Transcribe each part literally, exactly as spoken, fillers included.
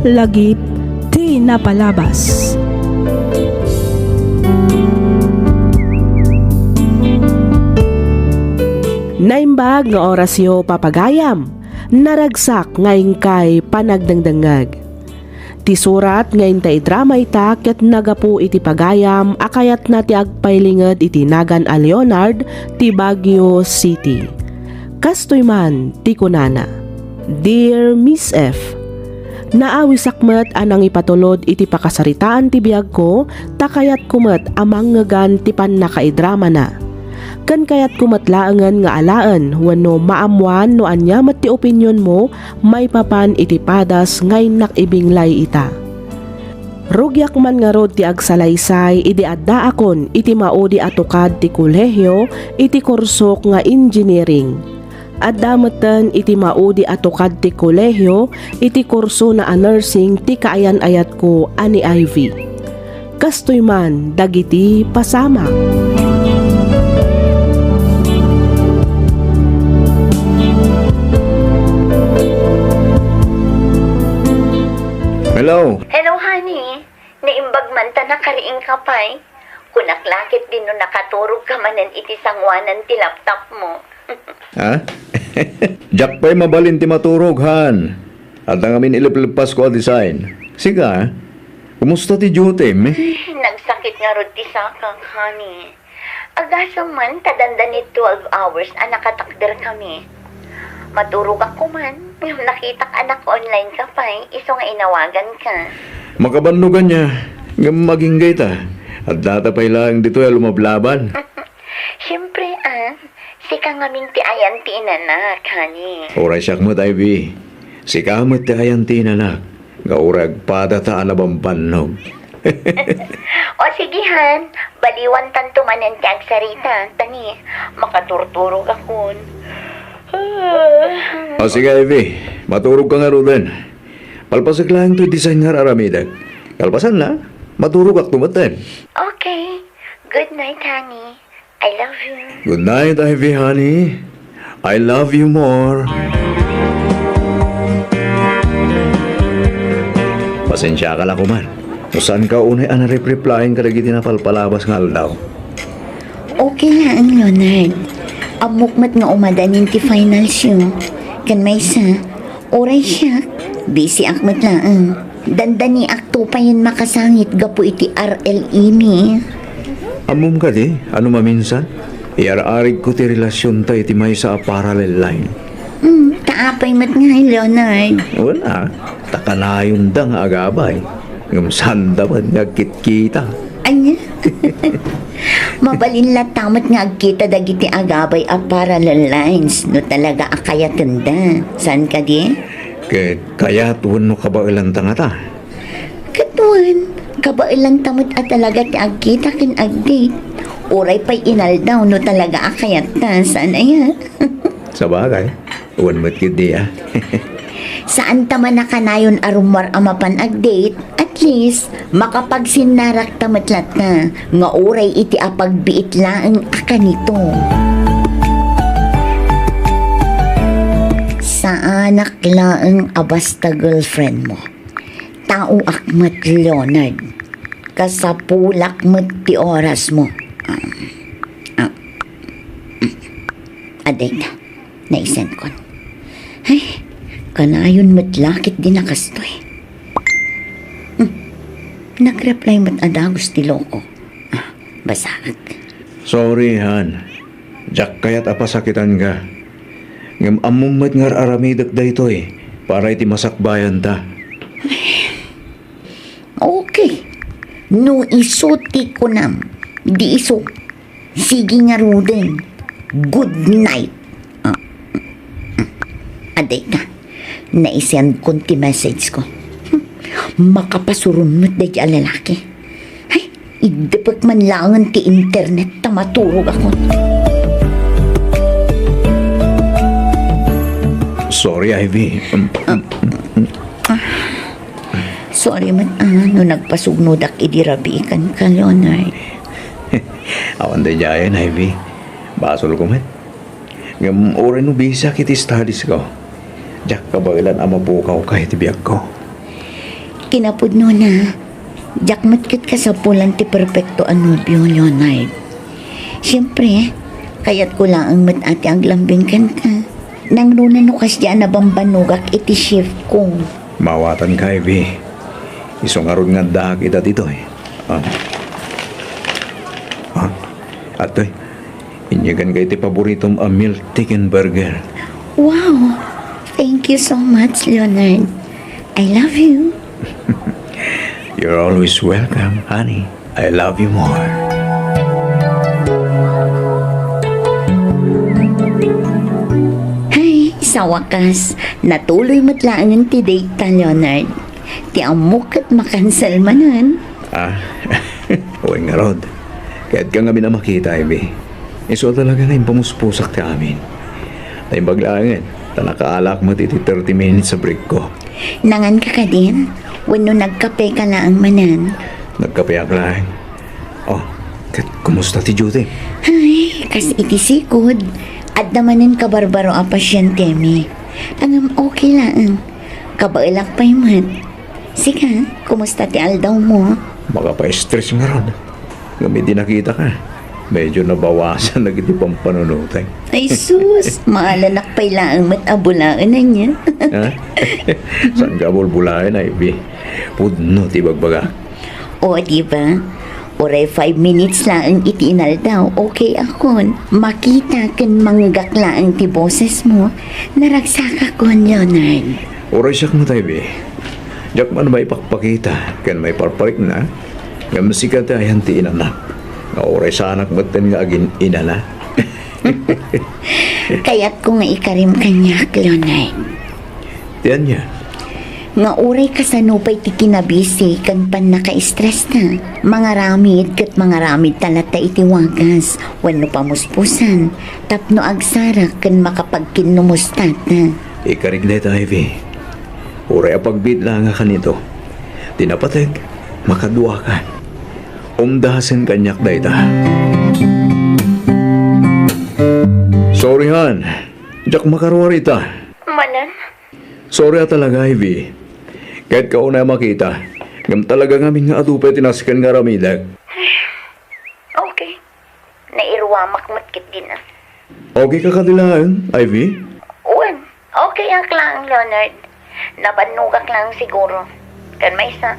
Lagip ti napalabas. Naimbag nga orasyo, papagayam. Naragsak nga inkay panagdengdengngeg. Ti surat nga intay idrama ita ket nagapu iti pagayam a kayatna ti agpailinged iti nagan a Leonard ti Baguio City. Kastoy man ti kunana, "Dear Miss F, naawisak met a nangipatulod iti pakasaritaan ti biagko, ta kayatko met a mangngegan ti pannakaidramana. Ken kayatko met laengen nga alaen wenno maammoan no ania met ti opinionmo maipapan iti padas nga innak ibinglay ita. Rugiak man ngarud ti agsalaysay idi addaakon iti maudi a tukad ti kolehio iti kursok nga engineering. Adda metten iti maudi a tukad ti kolehio iti kursona a nursing ti kaayan-ayatko a ni Ivy. Kastoy man dagiti pasamak." Hello. Hello, honey. Naimbag man ta nakariing ka pay. Kunak la ketdi no nakaturog ka manen iti sanguanan ti laptop mo. Ha? Diak pay mabalin ti maturog, han. Adda ngamin ilepleppasko a design. Sika, kumusta ti duty, mi? Nagsakit ngarud ti sakak, honey. Agasem man ta dandani twelve hours a nakatakder kami. Maturogak man, ngem nakitak a naka-online ka pay, isu nga inawagan ka. Makabannogan nia, ngem agingga ita. Adda ta pay laeng ditoy a lumablaban. Siempre, ah. Sika ngamin ti ayan ti inanak, honey. Uray siak met, Ivy. Sika met ti ayan ti inanak. Nga uray agpadata a nabambannog. O sige, han. Baliwantanto manen ti agsarita, ta ni, makaturturogakon. O sige, Ivy. Maturog ka ngaruden. Palpasek laeng toy design nga ar-aramidek. Kalpasanna, maturogakto metten. Okay. Good night, honey. I love you. Good night, Ivy, honey. I love you more. Pasensiaka la koman no saanka unay a narep-replyan kadagiti napalpalabas nga aldaw. Okay laeng, Leonard. Ammok met nga umadanin ti finals yo. Ken maysa, uray siak, busy ak met laeng. Dandaniakto payen makasangit gapu iti R L E mi. Ammom kadi, ano maminsan, iar-arigko ti relasionta iti maysa a parallel line. Hmm, ta apay met ngay, Leonard? Wala, ta kanayonda nga agabay. Ngem saanda met nga agkitkita. Ania? Mabalin latta met nga agkita dagiti agabay a parallel lines no talaga a kayatenda. Saan kadi? Ket kayat wenno kabaelanta ngata? Ket wen, kabaelanta met a talaga ti agkita ken agdate. Uray pay inaldaw no talaga a kayatta, saan aya? Sabagay, wen met ketdi a. Saanta man a kanayon a rummuar a mapan agdate, at least, makapagsinnarakta met latta nga uray iti apagbiit laeng a kanito. Saanak laeng a basta girlfriend mo. Taoak met, Leonard. Kasapulak met ti oras mo. Ah, ah, adayta, naisenkon. Ay, kanayon met la ketdi a kastoy. Hmm. Nag-reply met a dagus ti loko. Ah, basaek. Sorry, han. Diak kayat a pasakitanka. Ngem ammom met nga ar-aramidek daytoy para iti masakbayanta. Okay. No isu ti kunam, di isu. Sige ngaruden. Good night. Ah. Adayta. Naisendkon ti message ko. Hmm. Makapasuron met daydi a lalaki. Ay, iddepek man laengen ti internet ta maturogakon. Sorry, Ivy. Um, um, um, um. Ah, sorry met, ah, no nagpasugnodak idi rabii kenka, Leonard. Awan daydiayen, Ivy. Basolko met. Ngem uray no bisiak iti studies ko, diak kabaelan a mapukawka iti biagko. Kinapudnona, diak met ket kasapulan ti perpekto a nobio, Leonard. Siempre, kayatko laeng met a ti aglambing kenka. Nangruna no kasdi a nabambannogak iti shift ko. Maawatanka, Ivy. Isu ngarud nga addaak ita ditoy. Ah. Ah. Atoy, inyeganka iti paboritom a milk chicken burger. Wow! Thank you so much, Leonard. I love you. You're always welcome, honey. I love you more. Ay, sa wakas, natuloy met laengen ti date ta, Leonard. Ti ammok ket makansel manen. Ah, wen ngarud. Kayatka ngamin a makita, Ivy. Isu a talaga nga impamuspusak ti amin. Naimbag laengen, ta nakaalaak met iti thirty minutes a break ko. Nanganka kadin? Wenno nagkapeka laeng manen? Nagkapeak laeng. Oh, ket kumusta ti duty? Ay, kas iti sikod. Adda manen kabarbaro a pasientemi. Ngem okay laeng. Kabaelak pay met. Sika, kumusta ti aldawmo? Makapastress ngarud. Ngem idi nakitaka, medyo nabawasan dagiti pampanunotek. Ay sus, maalanak pay laeng met a bulaen ania. Ha? Saanka a bulbulaen, Ivy? Pudno ti ibagbagak. O, di ba? Uray five minutes laeng iti inaldaw, okay akon. Makita ken manggak laeng ti bosesmo. Naragsakakon, Leonard. Uray siak met, Ivy. Diak man maipakpakita ken maiparparikna, ngem sika ti ayan ti inanak, nga uray saanak metten nga agin-inana. Kayatko nga ikarim kaniak, Leonard. Ti ania? Nga uray kasano pay ti kinabisi ken pannaka-stress ta, mangaramid ket mangaramid ta latta iti wagas wenno pamuspusan tapno agsarak ken makapagkinnumosta ta. Ikarik dayta, Ivy. Uray a pagbiit laeng a kanito. Ti napateg, makaduaka. Umdasen kaniak dayta. Sorry, han. Diak makaruar ita. Manen? Sorry a talaga, Ivy. Kayatka unay a makita. Ngem talaga ngamin nga adu pay ti nasken nga aramidek. Okay. Nairuamak met ketdin a. Okay ka kadi laeng, Ivy? Wen, okay ak laeng, Leonard. Nabannogak laeng siguro. Ken maysa,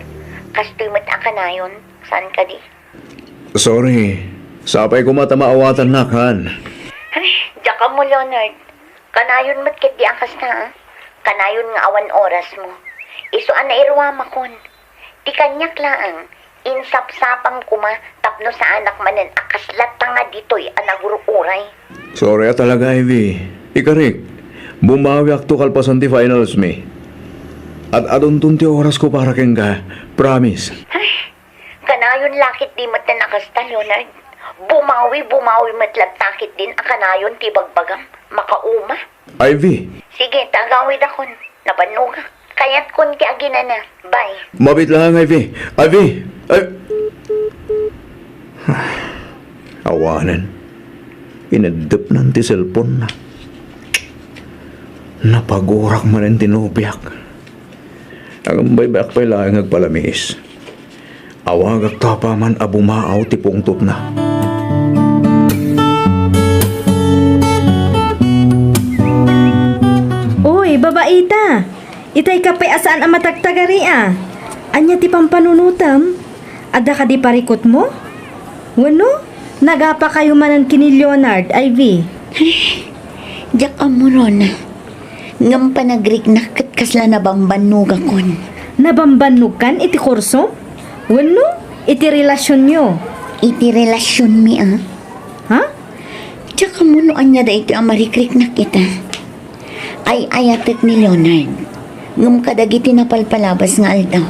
kastoy met a kanayon, saan kadi? Sorry. Sapay koma ta maawatannak, han. Ay, diak ammo, Leonard. Kanayon met ketdi a kasta, a. Kanayon nga awan orasmo. Isu a nairuamakon. Ti kaniak laeng, insapsapam koma tapno saanak manen a kaslatta nga ditoy a nagur-uray. Sorry a talaga, Ivy. Ikarik, bumawiakto kalpasan ti finals mi. Ad-adunton ti orasko para kenka. Promise. Ay, kanayon la ketdi metten a kasta, Leonard. Bumawi, bumawi met latta ketdin a kanayon ti bagbagam. Makauma. Ivy! Sige, ta agawidakon. Nabannogak. Kayatkon ti aginana. Bye. Mabiit laeng, Ivy! Ivy! Ay! Awanen. Ineddepnan ti cellphone-na. Napagurak manen ti nobiak. Agambay-bayak pay laeng agpalamiis. Awagak ta apaman a bumaaw ti pungtotna. Uy, babaita! Itay ka pay a saan a matagtagari a. Ania ti pampanunotem? Adda kadi parikutmo? Wenno, nagapakayo manen ken ni Leonard, Ivy? Diak ammo, Rona. Ngem panagriknak ket kasla nabambannogakon. Nabambannogkan iti kursom? Wenno iti relasionyo? Iti relasionmi, a. Ha? Diak ammo no ania daytoy a marikriknak ita. Ay-ayatek ni Leonard. Ngem kadagiti napalpalabas nga aldaw,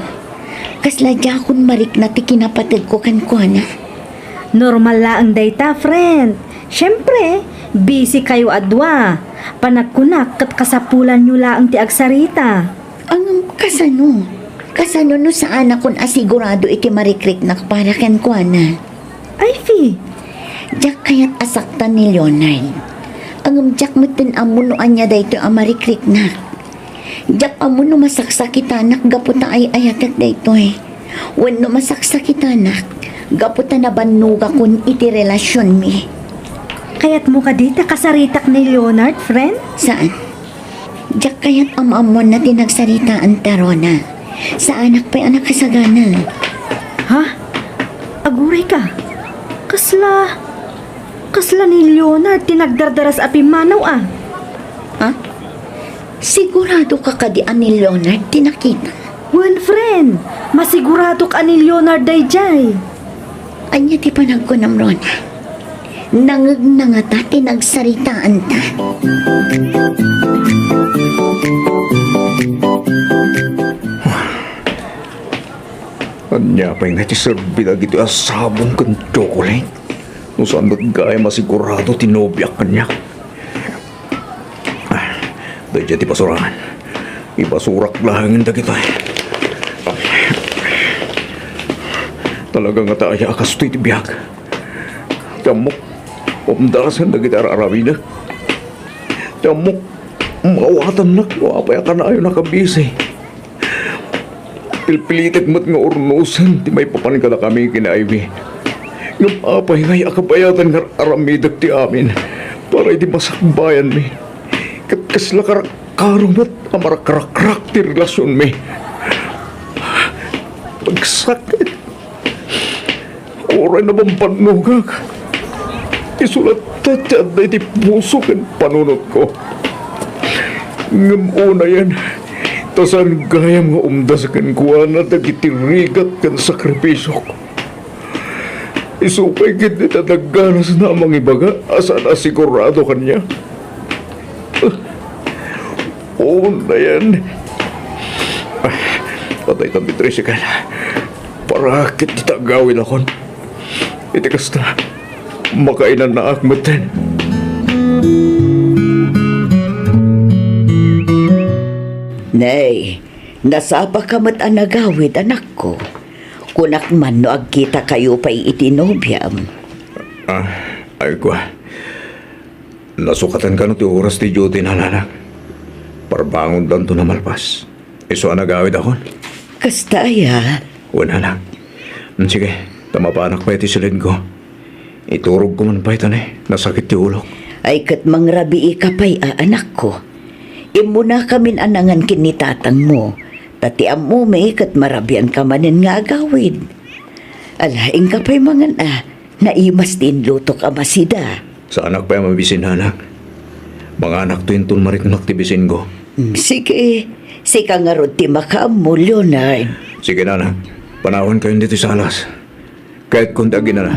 kasla diakon marikna ti kinapategko kenkuana. Normal laeng dayta, friend. Siempre, busy kayo a dua. Panagkunak ket kasapulanyo laeng ti agsarita. Ngem kasano? Kasano no saanakon a sigurado iti marikriknak para kenkuana? Ivy! Diak kayat a saktan ni Leonard. Ngem diak metten ammo no ania daytoy a marikriknak. Diak ammo no masaksakitanak gapu ta ay-ayatek daytoy, wenno masaksakitanak gapu ta nabannogakon iti relasionmi. Kayatmo kadi ta kasaritak ni Leonard, friend? Saan. Diak kayat am-ammoanna ti nagsaritaanta, Rona. Saanak pay a nakasagana. Ha? Aguray ka? Kasla, kasla ni Leonard ti nagdardaras a pimmanaw, a? Ha? Sigurado ka kadi a ni Leonard ti nakita? Wen, friend, masiguradok a ni Leonard daydiay. Ania ti panagkunam, Rona? Nangngegna ngata ti nagsaritaanta? Ania pay nga ti serbi dagitoy a sabong ken tsokolate? No saan met gayam a sigurado ti nobiak kaniak. Ah, daydiay ti basurangan. Ibasurak laengen dagitoy. Talaga ngata aya a kastoy ti biag? Ti ammok, umdasen dagiti ar-aramidek. Ti ammok, maawatannak no apay a kanayon a kabisi. Pilpilitek met nga urnosen ti maipapan kadakami ken ni Ivy. Ngem apay ngay a kabayatan nga ar-aramidek ti amin para iti masakbayanmi? Ket kasla karakkarong met a marakrakrak ti relasionmi. Agsakit. Uray nabambannogak, isu latta ti adda iti puso ken panunotko. Ngem unayen, ta saan gayam nga umdas kenkuana dagiti rigat ken sakrifisiok. Isu pay ketdi ta nagganasna a mangibaga a saan a sigurado kaniak. Unayen. Ah, pataykan ti tricycle. Para ket ti tagawidakon. Iti kasta, makainanaak metten. Nay, nasapaka met a nagawid, anakko. Kunak man no agkitakayo pay iti nobiam. Ah, ay kua. Nasukatan kano ti oras ti duty, nananak? Parbangondanto a malpas. Isu a nagawidakon. Kasta aya? Wen, anak. Mm, sige, ta mapanak pay ti silenko. Iturogko man pay ta ne, nasakit ti ulok. Ay ket mangrabiika pay a, anakko. Immunakamin a nangan ken ni tatangmo, ta ti ammomi ket marabianka manen nga agawid. Ala, inka pay mangan a, naimas ti inlutok a masida. Saanak pay a mabisin, anak. Manganakto inton mariknak ti bisinko. Mm, sige, sika ngarud ti makaammo, Leonard. Sige, nana. Panawankayon ditoy salas. Kayatkon ti aginana.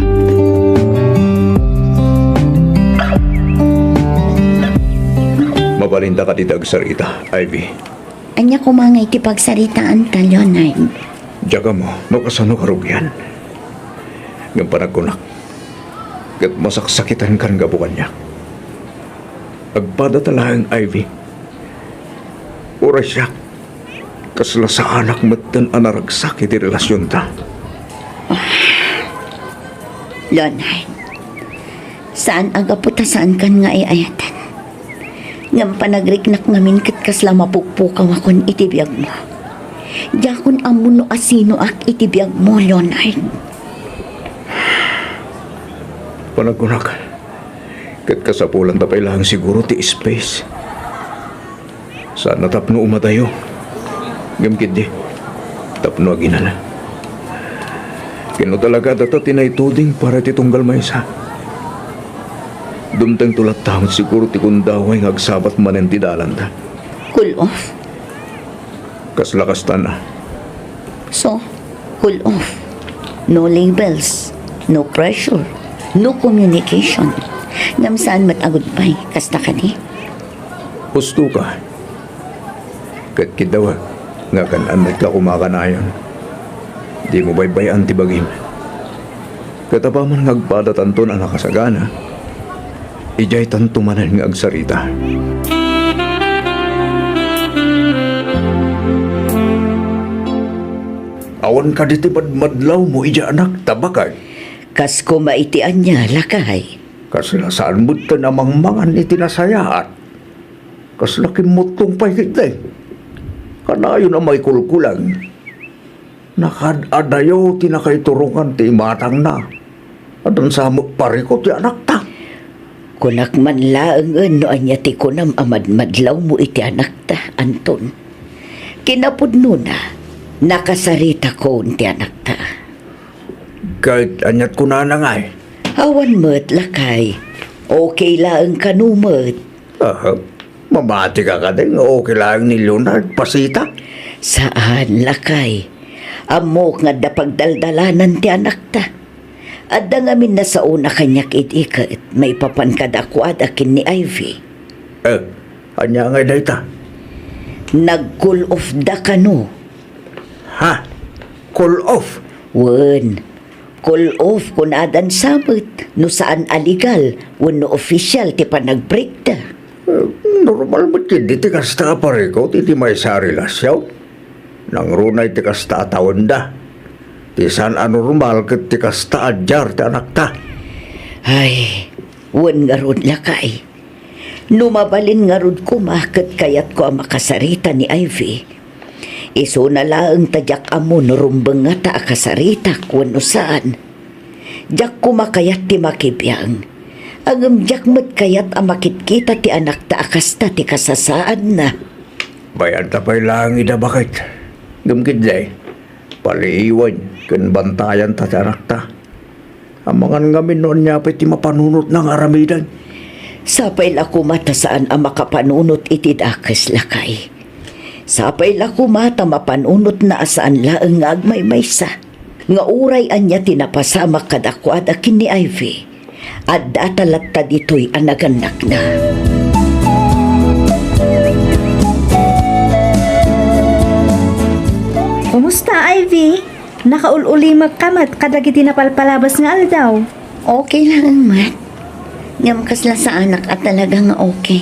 Mabalinta kadi ti agsarita, Ivy? Ania koma ngay ti pagsaritaanta, Leonard? Diak ammo no kasano karugian. Ngem panagkunak, ket masaksakitankan gapu kaniak. Agpadata laeng, Ivy. Uray siak, kasla saanak metten a naragsak iti relasionta. Leonard, saan a gapu ta saankan nga ay-ayatan. Ngem panagriknak ngamin ket kasla mapukpukawakon iti biagmo. Diakon ammo no asinoak iti biagmo, Leonard. Panagkunak, ket kasapulanta pay laeng siguro ti space. Saan a tapno umadayo. Ngem ketdi, tapno aginana. Ken no talaga adda ti naituding para iti tunggal maysa, dumtengto latta met siguro ti gundaway nga agsabat manen ti dalanta. Cool off. Kasla kasta na. So, cool off. No labels, no pressure, no communication. Ngem saan met a goodbye, kasta kadi? Husto ka. Ket kiddawek nga kan-an met ka kumakanayon. Dimo baybay-an ti bagim. Ket apaman nga agpadatanton a nakasagana, idiaytanto manen nga agsarita. Awan kadi ti madmadlawmo idiay anak ta bakay? Kas koma iti ania, lakay? Kasla saan metten a mangmangan iti nasayaat. Kasla kimmuttong pay ketdi. Kanayon a maikulkulang. Nakaad-adayo ti nakaiturongan ti imatangna. Addan sa met pariko ti anakta. Kunak man laengen no ania ti kunam a madmadlawmo iti anakta, Anton. Kinapudnona, nakasaritakon ti anakta. Ket aniat kunana ngay? Awan met, lakay. Okay laeng kano met. Aha. Mamatika kadi nga okay laeng ni Leonard, Pasita? Saan, lakay. Ammok nga adda pagdaldalanan ti anakta. Adda ngamin nasaona kaniak idi ket maipapan kadakuada ken ni Ivy. Eh, ania ngay dayta? Nag-cool off da kano. Ha? Cool off? Wen, cool off kunadan sa met no saan a legal wenno official ti panag-breakda. Eh, normal met ketdi ti kasta a parikut iti maysa a relasyon. Nangruna iti kasta a tawenna. Ti saan a normal ket ti kasta a diar ti anakta. Ay, wen ngarud, lakay. No mabalin ngarud koma ket kayatko a makasarita ni Ivy, isuna laeng ta diak ammo no rumbeng ngata a kasaritak wenno saan. Diak koma kayat ti makibiang. Ngem diak met kayat a makitkita ti anakta a kasta ti kasasaadna. Bayadda pay laeng ida baket. Ngem ketdi, paliiwen ken bantayanta ti anakta. Amangan ngamin no ania pay ti mapanunotna nga aramiden. Sapay la koma ta saan a makapanunot iti dakes, lakay. Sapay la koma ta mapanunotna a saan laeng nga agmaymaysa. Nga uray ania ti napasamak kadakuada ken ni Ivy, addata latta ditoy a nagannakna. Kumusta, Ivy? Nakaul-ulimekka met kadagiti napalpalabas nga aldaw? Okay laeng met. Ngem kasla saanak a talaga nga okay.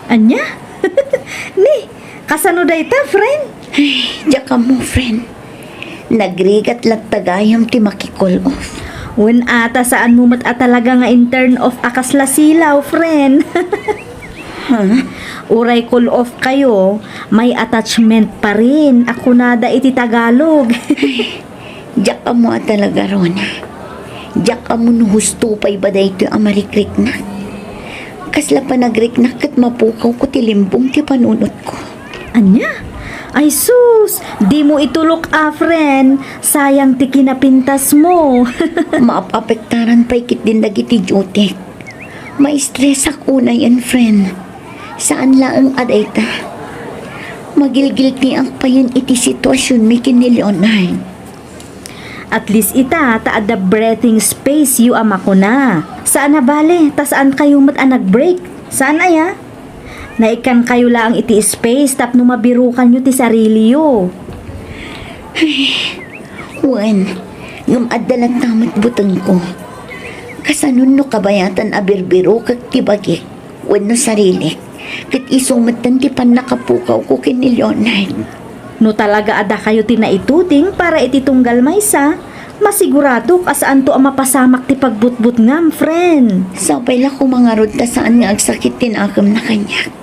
Ania? Ni, kasano dayta, friend? Ay, diak ammo, friend. Nagrigat latta gayam ti maki-cool off. Wen ata saanmo met a talaga nga in-turn off a kasla silaw, friend. Ha? Uray cool off kayo, may attachment pa rin a kunada iti Tagalog. Diak ammo a talaga, Rona. Diak ammo no husto pay ba daytoy a marikriknak. Kasla panagriknak ket mapukawko ti limbong ti panunotko. Ania? Ay sus, dimo itulok a, friend. Sayang ti kinapintasmo. Maapektaran pay ketdin dagiti diotek. Maistresak unayen, friend. Saan laeng a dayta. Magilgiltiak payen iti situasionmi ken ni Leonard. At least ita, ta adda breathing space yo a makuna. Saan a bale, ta saan kayo met a nag-break. Saan aya? Naikkan kayo laeng iti space tapno mabirukan yo ti sarili yo. Ay, wen, ngem adda latta met butengko. Kasano no kabayatan a birbirukek ti bagik wenno sarilik, ket isu metten ti pannakapukawko ken ni Leonard. No talaga a dakayo ti naituding para iti tunggal maysa, masiguradok a saanto a mapasamak ti pagbutbutngam, friend. Sapay la koma ngarud ta saan nga agsakit ti nakemna kaniak.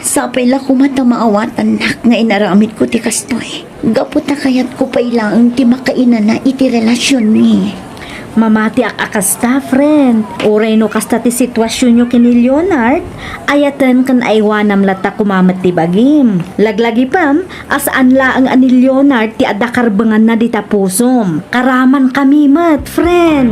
Sapay la koma ta maawatannak nga inaramidko ti kastoy. Gapu ta kayatko pay laeng ti makainana iti relasionmi. Mamatiak a kasta, friend. Uray no kasta ti situasionyo ken ni Leonard, ayaten ken aiwanam latta koma met ti bagim. Laglagipem a saan laeng a ni Leonard ti adda karbenganna dita pusom. Karamankami met, friend.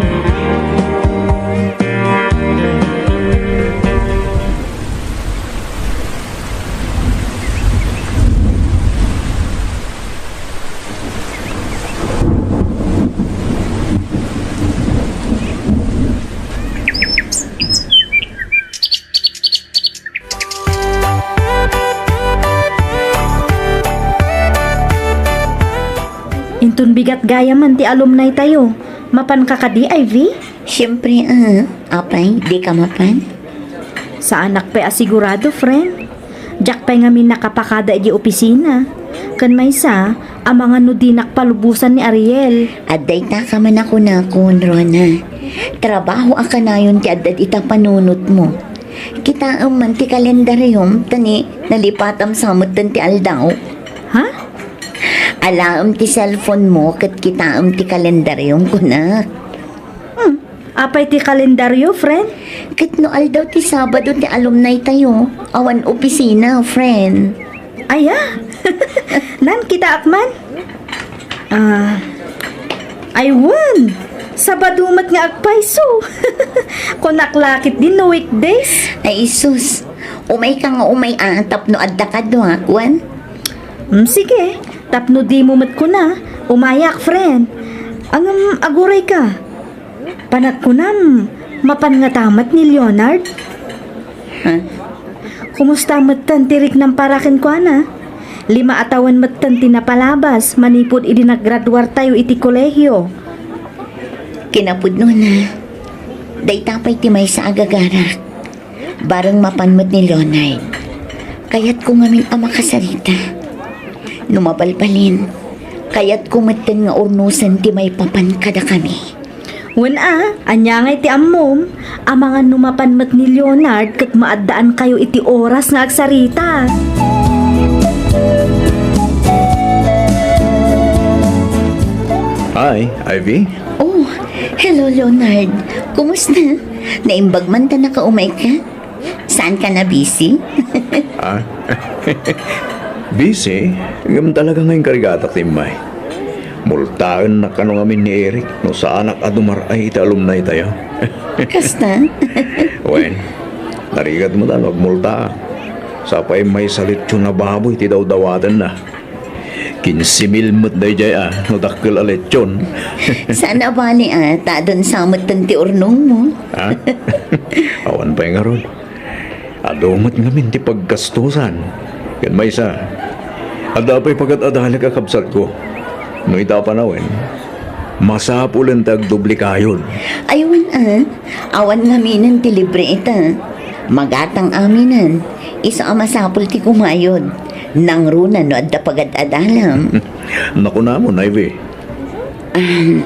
Inton bigat gayamen ti alumni tayo, mapanka kadi, Ivy? Siempre, ah. Apay, dika mapan? Saanak pay a sigurado, friend. Diak pay ngamin nakapakada idiay opisina. Ken maysa, amangan no dinak palubosan ni Ariel. Addayta ka man a kunakon, Rona. Trabaho a kanayon ti adda dita panunotmo. Kitaem man ti kalendariom, ta ni nalipatam sa metten ti aldaw. Ha? Alaem ti cellphone mo ket kitaem ti kalendariom, kunak. Hmm. Apay ti kalendario, friend? Ket no aldaw ti Sabado ti alumni tayo, awan opisina, friend. Aya? Nan, kitaak man. Ah, ay wen, Sabado met nga agpayso. Kunak la ketdi no weekdays. Ay, sus. Umay ka nga umay, ah, tapno adda kaduak, wen? Hmm, sige. Tapno dimo met kuna, umayak, friend. Ngem, aguray ka. Panagkunam, mapan ngata met ni Leonard? Ha? Kumusta metten ti riknam para kenkuana? Lima a tawen metten ti napalabas manipud idi naggraduartayo iti kolehio. Kinapudnona, dayta pay ti maysa a gagarak. Bareng mapan met ni Leonard. Kayatko ngamin a makasarita. No mabalbalin, kayatko metten nga urnosen ti maipapan kadakami. Wen a, ania ngay ti ammom? Amangan no mapan met ni Leonard ket maaddaankayo iti oras nga agsarita. Hi, Ivy. Oh, hello, Leonard. Kumusta? Naimbag man ta nakaumayka? Saan ka na busy? Ah? Busy? Ngem talaga nga inkargatak ti immay. Multaennak kano ngamin ni Eric no saanak a dumar-ay iti alumni tayo. Kasta? Wen, narigat met a no agmultaak. Sa pay maysa a lechon a baboy ti dawdawatenna. Kinse mil met daydiay a no dakkel a lechon. Saan a bali a, ta adun sa metten ti urnongmo. Ha? Awan pay ngarud. Adu met ngamin ti paggastusan. Ken maysa, adda pay pagat-adalek a kabsatko. No ita a panawen, masapulen ta agdubli kayod. Ay, wen a, awan ngaminen ti libre ita. Magatang aminen, isu a masapul ti kumayod. Nangruna no adda pagad-adalam. Nakunamon, Ivy. Um,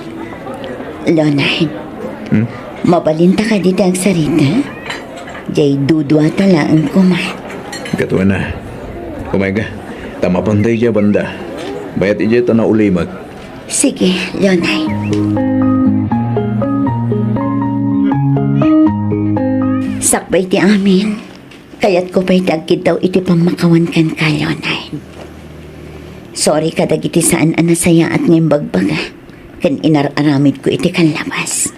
Leonard, hmm? Mabalinta kadi ti agsarita? Jay duduata laeng koma. Katuana, kumayka, ta mapan tayo jay banda. Bayat ijay ta naulimek. Sige, Leonard. Sakbay ti amin, kayatko pay ti agkiddaw iti pammakawan kenka, Leonard. Sorry kadagiti saan a nasayaat nga imbagbaga ken inar-aramidko iti kallabas.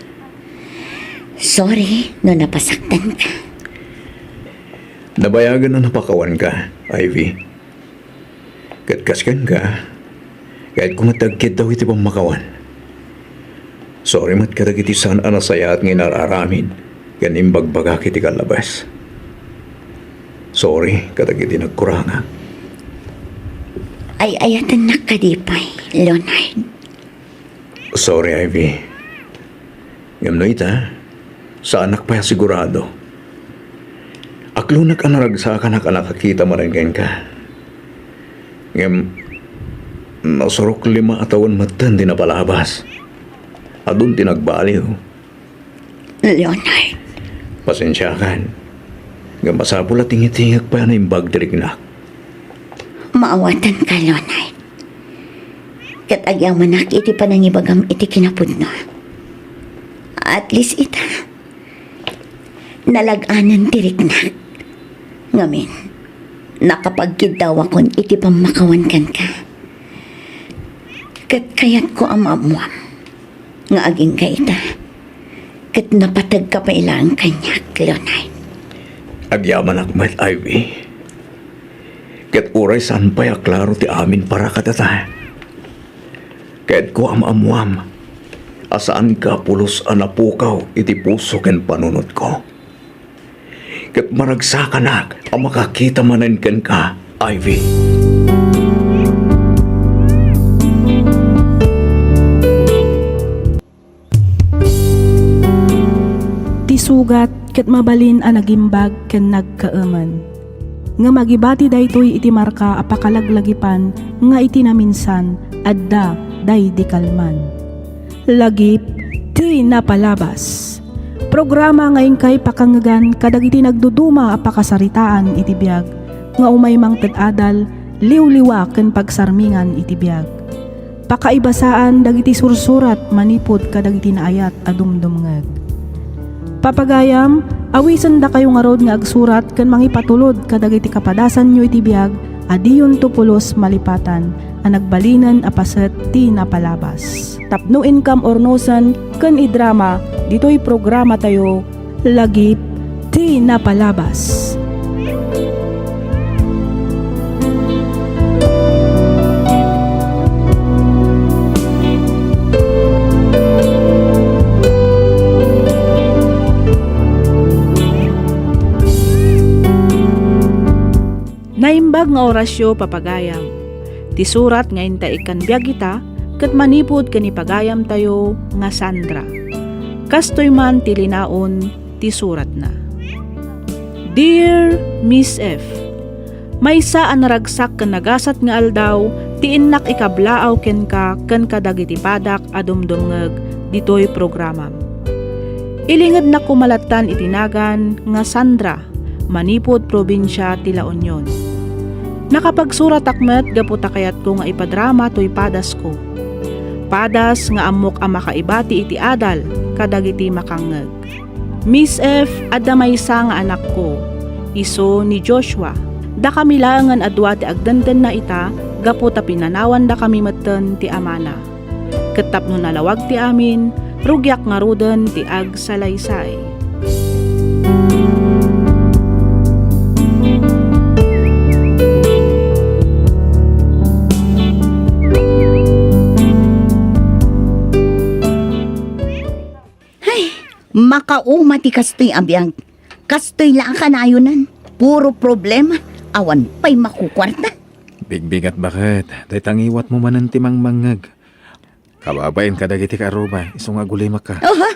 Sorry no napasaktanka. Nabayagen a napakawanka, Ivy. Ket kas kenka, kayatko met ti agkiddaw iti pammakawan. Sorry met kadagiti saan a nasayaat nga inar-aramid ken imbagbagak iti kallabas. Sorry kadagiti nagkurangak. Ay-ayatennak kadi pay, Leonard. Sorry, Ivy. Ngem no ita, saanak pay a sigurado. Aklonek a naragsakanak a nakakita manen kenka. Ngem, nasurok lima a tawen metten ti napalabas. Adun ti nagbaliw. Leonard. Pasensiakan. Ngem masapul a tingitingek pay a naimbag ti riknak. Maawatanka, Leonard. Ket agyamanak iti panangibagam iti kinapudno. At least ita, nalag-anen ti riknak. Ngamin, nakapagkiddawakon iti pammakawan kenka. Ket kayatko a maammuam nga agingga ita, ket napategka pay laeng kaniak, Leonard. Agyamanak met, Ivy. Ket uray saan pay a klaro ti amin para kadata, kayatko a maammuam a saanka pulos a napukaw iti puso ken panunotko. Ket maragsakanak a makakita manen kenka, Ivy. Ti sugat ket mabalin a nagimbag ken nagkaemen. Ngem agibati daytoy iti marka a pakalaglagipan nga iti naminsan, adda daydi kalman. Lagip ti napalabas. Programa nga inkay pakangngegan kadagiti nagduduma a pakasaritaan iti biag nga umay mangted adal, liwliwa ken pagsarmingan iti biag. Pakaibasaan dagiti sursurat manipud kadagiti naayat a dumdumngeg. Papagayam, awisendakayo ngarud nga agsurat ken mangipatulod kadagiti kapadasanyo iti biag a diyonto pulos malipatan a nagbalinen a paset ti napalabas. Tapno inkam urnosen ken idrama ditoy programatayo, Lagip ti Napalabas. Naimbag nga orasyo, papagayam. Ti surat nga inta ikkan biag ita ket manipud ken ni pagayamtayo nga Sandra. Kastoy man ti linaon ti suratna. Dear Miss F, maysa a naragsak ken nagasat nga aldaw ti innak ikablaaw kenka ken kadagiti padak a dumdumngeg ditoy programam. Ilingednak koma lattan iti nagan nga Sandra manipud probinsia ti La Union. Nakapagsuratak met gapu ta kayatko nga ipadrama toy padasko. Padas nga ammok a makaibati iti adal kadagiti makangngeg. Miss F, adda maysa nga anakko, isu ni Joshua. Dakami laengen a dua ti agdendenna ita gapu ta pinanawandakami metten ti amana. Ket tapno nalawag ti amin, rugiak ngaruden ti agsalaysay. Hay, makauma ti kastoy a biag. Kastoy la a kanayonan. Puro problema. Awan pay makukuarta. Bigbigat baket, dayta ngiwatmo manen ti mangmangngeg. Kababain kadagiti kaarrubay, isu nga agulimakka. Aha!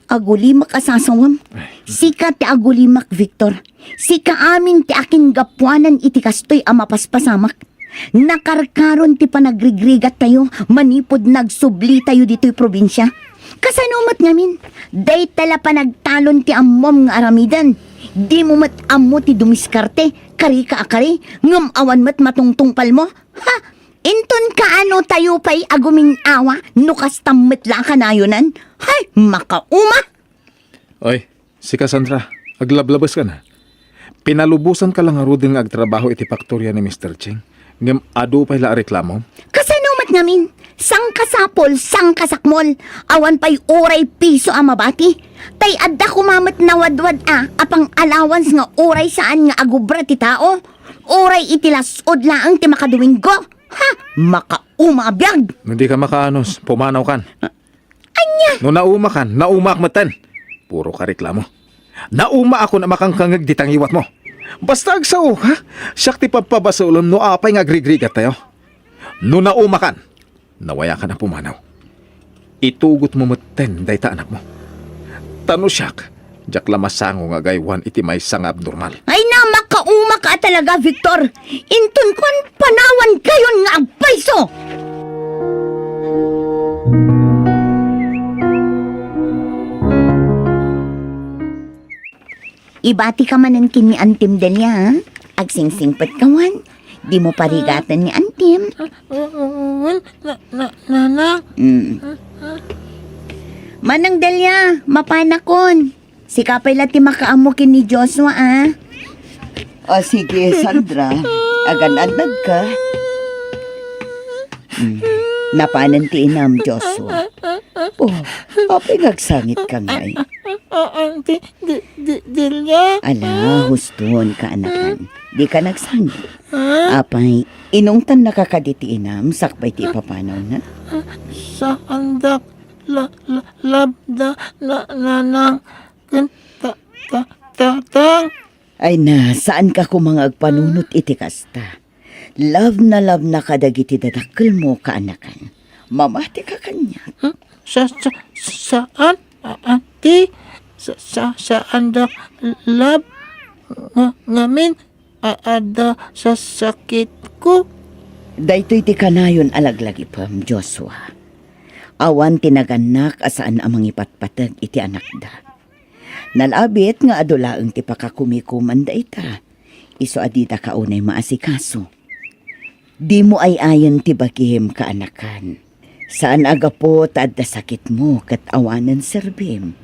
Agulimak a sasawem. Ay. Sika ti agulimak, Victor. Sika amin ti akingapuanan iti kastoy a mapaspasamak. Nakarkaron ti panagrigrigattayo manipud nagsublitayo ditoy probinsia. Kasano met ngamin? Dayta la panagtalon ti ammom nga aramiden. Dimo met ammo ti dumiskarte, karika a kari, ngem awan met matungtungpalmo. Ha? Inton kaano tayo pay agumin-awa no kasta met la a kanayonan? Hay, makauma! Oy, sika, Sandra, aglablabeska na. Pinalubosanka la ngaruden nga agtrabaho iti faktoria ni Mister Ching, ngem adu pay la a reklamo? Kasano met ngamin? Sangkasapul, sangkasakmol, awan pay uray piso a mabati. Tay adda koma met nawadwad a, a pang-allowance nga uray saan nga agubra ti tao. Uray iti las-ud laeng ti makaduwinggo. Ha? Makauma a biag! No di ka makaanos, pumanawkan. Ania? No naumakan, naumaak metten. Puro ka reklamo. Naumaakon a makangkangngeg dita ngiwatmo. Basta agsaoka, siak ti pabpabasolem no apay nga agrigrigattayo. No naumakan, nawayakan a pumanaw. Itugotmo metten dayta anakmo. Ta no siak, diak la masango nga agaywan iti maysa nga abnormal. Ay na, makauma ka talaga, Victor! Inton kuan, panawankayon nga agpayso! Ibatika manen ken ni Antim Delia, ha? Agsingsingpet ka wen. Dimo parigaten ni Antim. Ah, ah, ah, na, na, nana. Mm. Ah, ah. Manang Delia, mapanakon. Sika pay la ti makaammo ken ni Joshua, a. O, sige, Sandra. Agan-annad ka. Mm. Napanen ti inam, Joshua. O, apay nga agsangit ka ngay? Ah, ah, di, di, di, Delia. Ala, huston, kaanakan. Di ka nagsangit. Ah? Apay, inungtannaka kadi ti inam, sakbay ti ipapanawna? Ah, saandak, la, la, love, da, na, nanang, ken, ta, ta, tatang. Ay na, saanka koma nga agpanunot iti kasta. Love na love na kadagiti dadakkelmo, kaanakan. Mamati ka kaniak. Hmm? Sa, sa, saan? A-, ati? Sa, sa, saandak love? Nga, ngamin, a-, adda sa sakitko? Daytoy ti kanayon a laglagipem, Joshua. Awan ti nagannak a saan a mangipatpateg iti anakda. Nalabit nga adu laeng ti pakakumikuman dayta. Isu a didaka unay maasikaso. Dimo ay-ayen ti bagim, kaanakan. Saan a gapu ta adda sakitmo ket awanen serbim.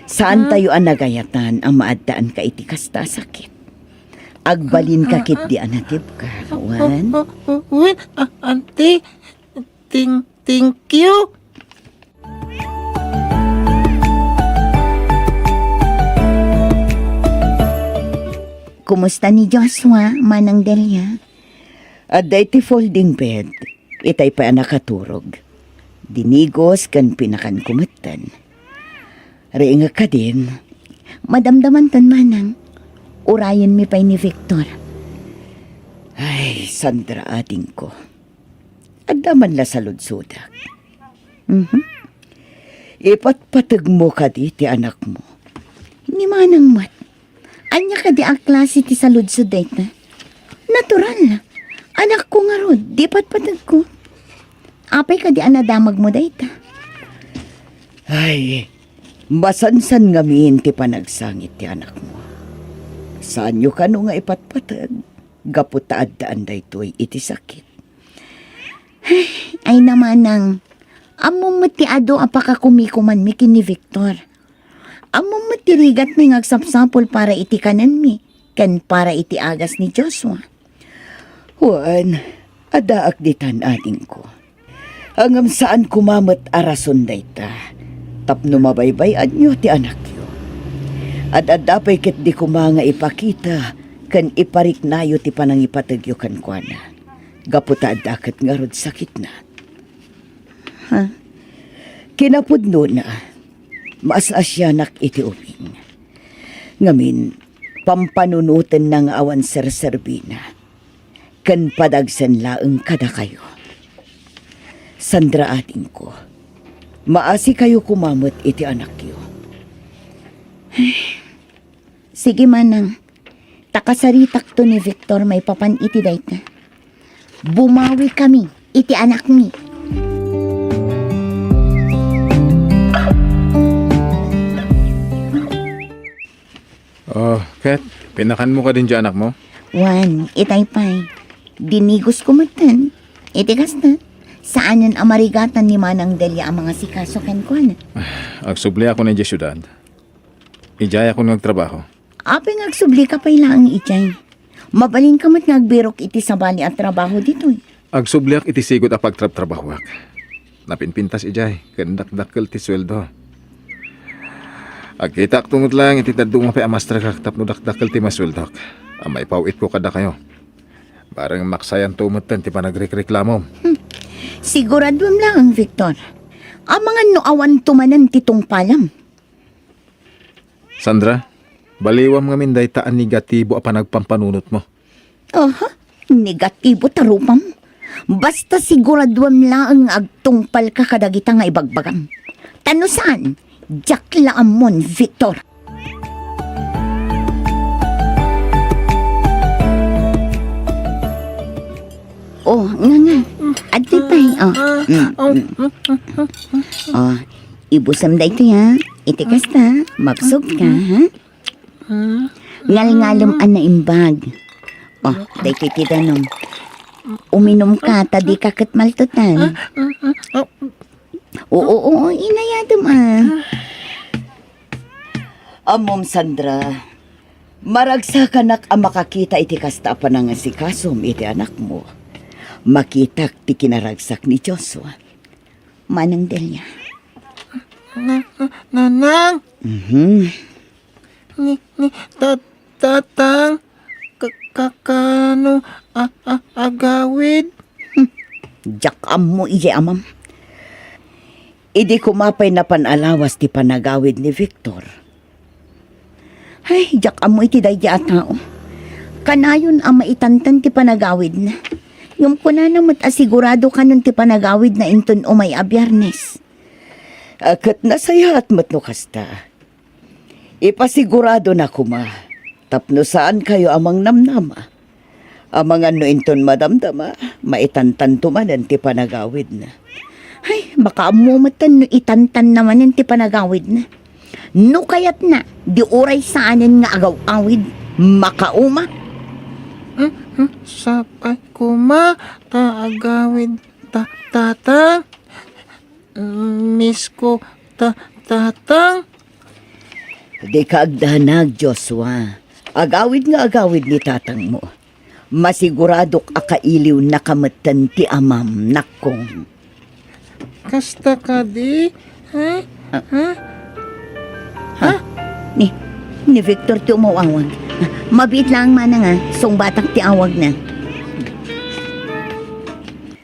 Saantayo a nagayatan a maaddaanka iti kasta a sakit. Agbalinka ketdi a natibka, wen? Wen, a-, ante, ting-, thank you. Kumusta ni Joshua, Manang Delia? Adda iti folding bed. Itay pay a nakaturog. Dinigos ken pinakanko metten. Riingek kadin. Madamdamanton, Manang. Urayenmi pay ni Victor. Ay, Sandra, adingko. Adda man la saludsodak. Mhm. Ipatpategmo kadi ti anakmo. Ni Manang met. Ania kadi a klase ti saludsod dayta? Natural. Anakko ngarud, di patpategko. Apay kadi a nadamagmo dayta? Ay, masansan ngamin ti panagsangit ti anakmo. Saanyo kano nga ipatpateg, gapu ta addaan daytoy iti sakit. Ay, Manang, ammom met ti adu a pakakumikumanmi ken ni Victor. Ammom met ti rigatmi nga agsapsapul para iti kanenmi ken para iti agas ni Joshua. Wen, addaak ditan, adingko. Ngem saan koma met a rason dayta tapno mabaybay-anyo ti anakyo. Ad-adda pay ketdi koma nga ipakita ken ipariknayo ti panangipategyo kenkuana, gapu ta adda ket ngarud sakitna. Ha? Kinapudnona, maas-asianak iti ubing. Ngamin, pampanunotenna nga awan serserbina, ken padagsen laeng kadakayo. Sandra, adingko, maasikayo koma met iti anakyo. Sige, Manang. Ta kasaritakto ni Victor maipapan iti dayta. Bumawikami iti anakmi. Oh, ket, pinakanmo kadin ti anakmo? Wen, itay pay. Dinigosko metten. Iti kasta, saanen a marigatan ni Manang Delia a mangasikaso kenkuana. Agsubliakon idiay siudad. Idiayakon nga agtrabaho. Apay nga agsublika pay laeng idiay? Mabalinka met nga agbirok iti sabali a trabaho ditoy. Agsubliak iti sigud a pagtrabtrabahoak. Napinpintas idiay, ken dakdakkel ti sueldo. Agkitaakto met laeng iti dadduma pay a masterkak tapno dakdakkel ti masueldok a maipaw-itko kadakayo. Bareng maksayanto metten ti panagrekreklamom. Hmm. Siguraduem laeng, Victor. Amangan no awanto manen ti tungpalam. Sandra, baliwam ngamin dayta a negatibo a panagpampanunotmo. Aha, negatibo ta rupam. Basta siguraduem laeng nga agtungpalka kadagita nga ibagbagam. Ta no saan, diak la ammon, Victor. Oh, nga, nga. Adtoy pay, oh. Mm, mm. Oh, ibusem daytoy, ha. Iti kasta, mabsog ka, ha? Ngalngalem a naimbag. Oh, daytoy ti danum. Uminum ka, ta dika ket maltutan. Oo, oo, inayadem, ah. Ammom, Sandra, maragsakanak a makakita iti kasta a panangasikasom iti anakmo. Makitak ti kinaragsak ni Joshua. Manang Delia. Na-, na-, Nanang? Mhm. Ni, ni, ta-, Tatang? Ka-, ka-, kano a-, a-, agawid? Hmm. Diak ammo idiay amam. Idi koma pay napan a lawas ti panagawid ni Victor. Ay, diak ammo iti daydi a tao. Kanayon a maitantan ti panagawidna. Ngem kunana met a sigurado kanon ti panagawidna inton umay a Biernes. A, ket nasayaat met no kasta. Ipasiguradona koma tapno saankayo a mangnamnama. Amangan no inton madamdama, maitantanto manen ti panagawidna. Ay, baka ammo metten no itantanna manen ti panagawidna. No kayatna, di uray saanen nga agaw-awid, makauma. Hmm, hmm, sapay koma ta agawid ta, Tatang. Miss ko ta, Tatang. Dika agdanag, Joshua. Agawid nga agawid ni tatangmo. Masiguradok a kailiwnaka metten ti amam, nakkong. Kasta kadi? Ha? Ha? Ha? Ni, ni Victor ti umaw-awag. Mabiit laeng manang a, sungbatak ti awagna.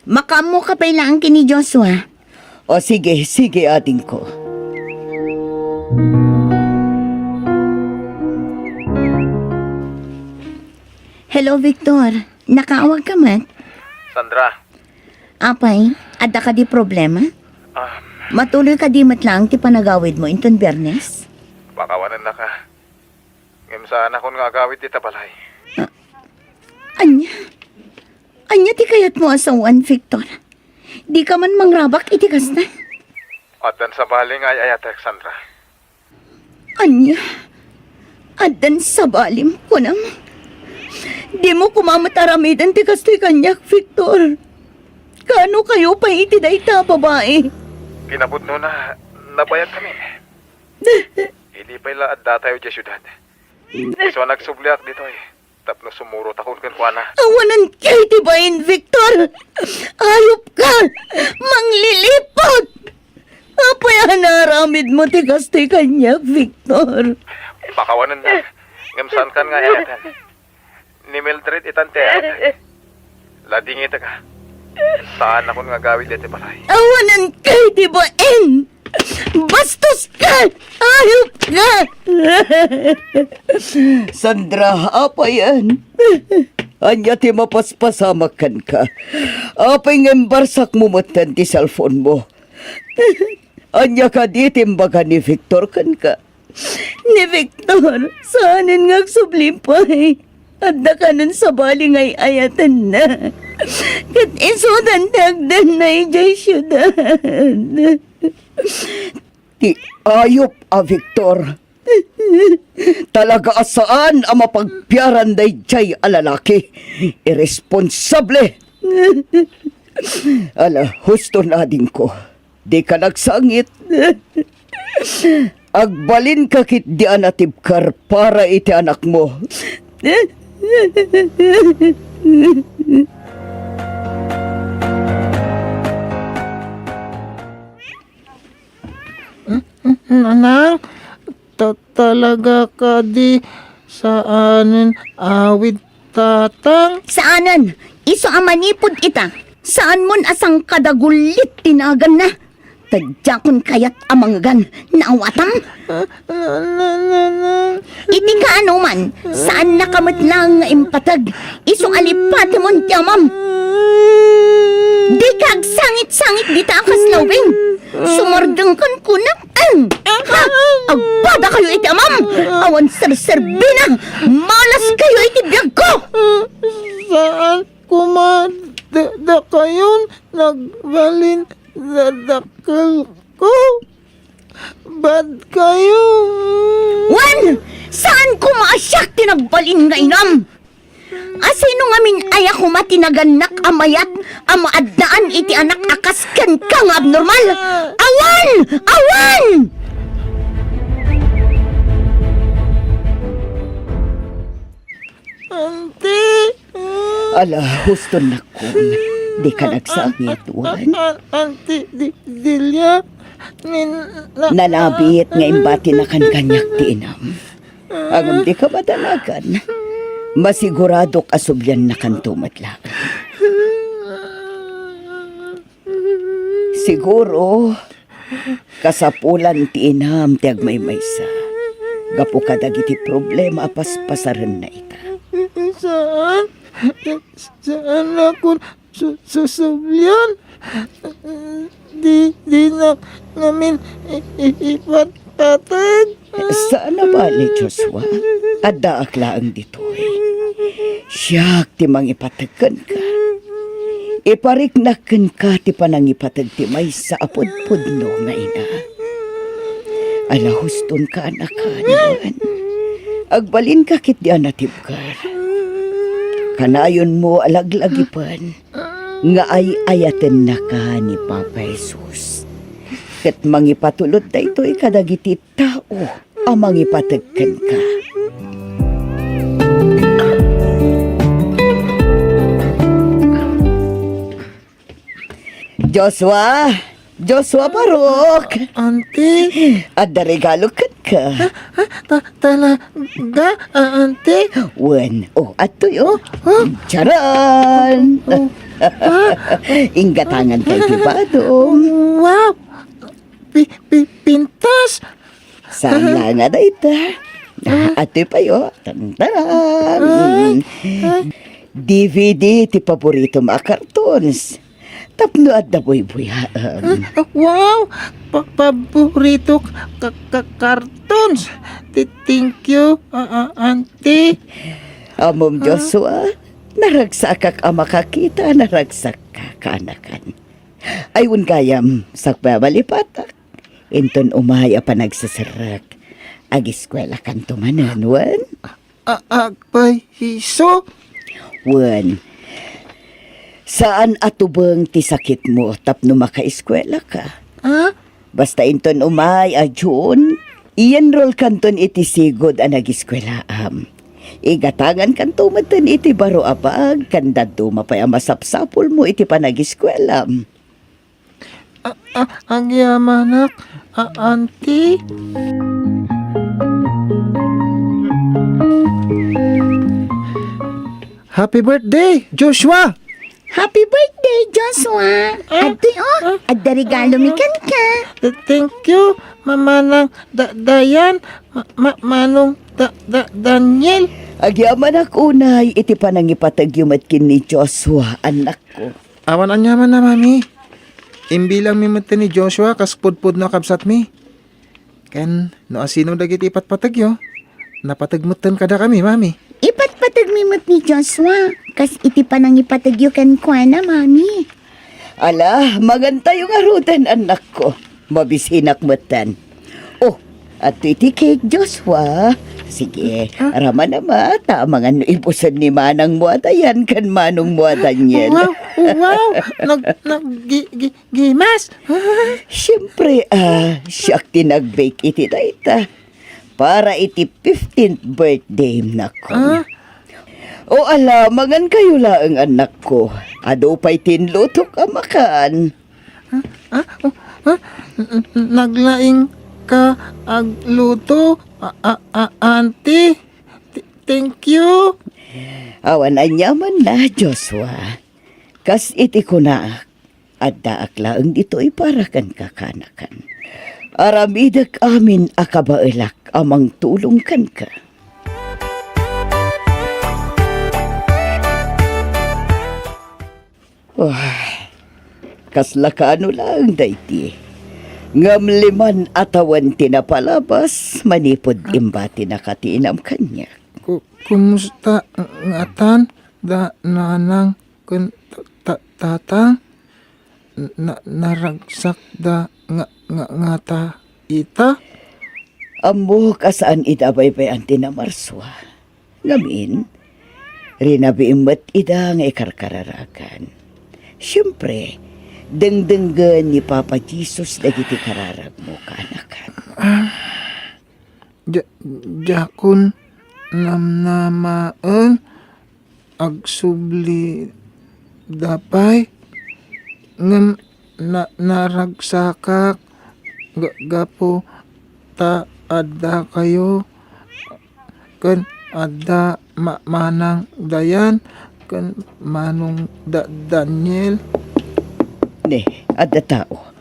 Makaammoka pay laeng ken ni Joshua. O sige, sige, adingko. Hello, Victor. Nakaawagka met? Sandra. Apay, adda kadi problema? Ah. Matuloy kadi met laeng ti panagawidmo inton Biyernes? Pakawanennaka. Ngem saanakon nga agawid dita balay. Ah, ania? Ania ti kayatmo a saoen, Victor? Dika man mangrabak iti kasta? Addan sabali nga ay-ayatek, Sandra. Ania? Addan sabalim, kunam? Dimo koma met aramiden ti kastoy kaniak, Victor. Kaano kayo pay iti dayta a babai? Kinapudnona, nabayagkami. Idi pay la addatayo idiay siudad, isu a nagsubliak ditoy tapno sumurotakon kenkuana. Awanen kay ti bain, Victor! Ayupka! Mangliliput! Apay a naaramidmo ti kastoy kaniak, Victor? Pakawanennak, ngem saankan nga ay-ayaten. Ni Mildred itan ti ay-ayatek. Ladingitaka. Saanakon nga agawid iti balay. Awanen kay ti bain! Bastoska! Ayupka! Sandra, apayen? Ania ti mapaspasamak kenka? Apay nga imbarsakmo metten ti cellphone-mo? Ania kadi ti imbaga ni Victor kenka? Ni Victor, saanen nga agsubli pay. Adda kanen sabali nga ay-ayatenna. Ket isudan ti agdanna idiay siudad. Ti ayup a Victor. Talaga a saan a mapagpiaran daydiay a lalaki. Irresponsable. Ala, husto nadingko. Dika nagsangit. Agbalinka ketdi a natibker para iti anakmo. Nanang, ta-, talaga kadi saanen awid Tatang? Saanen, isu a manipud ita, saanmon a sangkadagullit ti naganna. Ta diakon kayat a mangngegan, naawatam? Iti kaanoman, saannaka met laeng nga impateg, isu a lipatemon ti amam. Dika agsangit-sangit dita a kasla ubing. Sumardengkan kunam. Ha? Agpadakayo iti amam. Awan serserbina. Malas kayo iti biagko. Saan koma da-, dakayon nagbalin da-, dakkelko? Bad kayo. Wen, saan koma a siak ti nagbalin nga inam? A sino ngamin aya koma ti nagannak a mayat a maaddaan iti anak a kas kenka nga abnormal? Awan! Awan! Auntie! Ala, husto nakon. Dika nagsangit, wen? Auntie Di-, Delia, nin-, na-, Nalabit nga imbatinakan kaniak ti inam. Ngem dika madanagan. Masiguradok a subliannakanto met laeng. Siguro, kasapulan ti inam ti agmaymaysa gapu kadagiti problema a paspasarenna ita. Saan, saannakon su-, susublian. Di, dinak ngamin i-, i-, ipatpateg. Saan a bale, Joshua. Addaak laeng ditoy. Siak ti mangipateg kenka. Ipariknak kenka ti panangipateg ti maysa a pudpudno nga ina. Ala, hustonka, anakan, wen. Agbalinka ketdi a natibker. Kanayonmo a laglagipen nga ay-ayatennaka ni Papa Jesus. Ket mangipatulod daytoy kadagiti tao a mangipateg kenka. Joshua! Joshua Barok! Auntie? Adda regalo kenka. Ah, ah, ta-, talaga, ah, Auntie? Wen, oh, adtoy, oh. Oh, oh. Charan! Oh, ah. Inggatangan kay ti badom. Wow! Pi-, pi-, pintas! Saan la nga dayta? Ah. Atoy payo. Tantaran. Ay, ay. D V D ti paboritom a cartoons. Tapno adda buybuyaem. Ah, wow! Pa-, paborito ka-, ka-, cartoons. Ti-, thank you, ah, ah, auntie. Ammom, ah, Joshua, naragsakak a makakita, naragsakak, kaanakan. Ay, wen gayam, sakbay a malipatak. Inton umay a panagseserrek, agiskuelakanto manen, wen? A-, agpayso? Wen, saan a tubeng ti sakitmo tapno makaiskuelaka. Ah? Basta inton umay a June, i-enrollkanton iti sigud a nagiskuelaam. Igatangankanto metten iti baro a bag, ken dadduma pay a masapsapulmo iti panagiskuelam. A-, a-, agyamanak, a-, auntie. Happy birthday, Joshua! Happy birthday, Joshua! Ah, adtoy, oh, ah, adda regalo mi kenka. Th-, thank you, Mamanang Da-, Dayan, Ma-, Ma-, Manong Da-, Da-, Daniel. Agyamanak unay iti panangipategyo met ken ni Joshua, annakko. Awan aniamanna, Mami. Imbilangmi metten ni Joshua kas pudpudno a kabsatmi. Ken no asino dagiti ipatpategyo, napateg metten kadakami, Mami. Ipatpategmi met ni Joshua, kas iti panangipategyo kenkuana, Mami. Ala, mangantayo ngaruden, annakko. Mabisinak metten. Oh, adtoy ti cake, Joshua. Sige, ah, ramanama, ta amangan no ibusen ni manangmo a Dayan ken manongmo a Daniel. Wow, wow, nag-, nag-, gi-, gi-, gimas. Siempre, ah, siak ti nag-bake iti dayta. Para iti fifteenth birthday, nako. Ah? O ala, mangankayo laeng, annakko. Adu pay ti inlutok a makan. Ah, ah, oh, ah, n-, n-, naglaingka agluto, a, a, a, auntie. Th-, thank you. Awan aniamanna, Joshua. Kas iti kunaak, addaak laeng ditoy para kenka, kaanakan. Aramidek amin a kabaelak a mangtulong kenka. Wah, kasla kaano laeng daydi. Ngem liman a tawen ti napalabas manipud imbatinaka ti inam kaniak. Ku-, kumusta ngatan da nanang ken ta-, ta-, tatang? Na-, naragsakda nga, nga, ngata ita? Ammok a saan ida a baybay-an ti namarsua. Ngamin, rinabiim met ida nga ikarkararagan. Siempre, dengdenggen ni Papa Jesus dagiti kararagmo, kaanakan. Ah, dia-, diakon namnamaen, agsubli da pay, ngem na-, naragsakak ga-, gapu ta adda kayo, ken adda ma-, manang Dayan, ken manong Da-, Daniel. Ne, adda tao.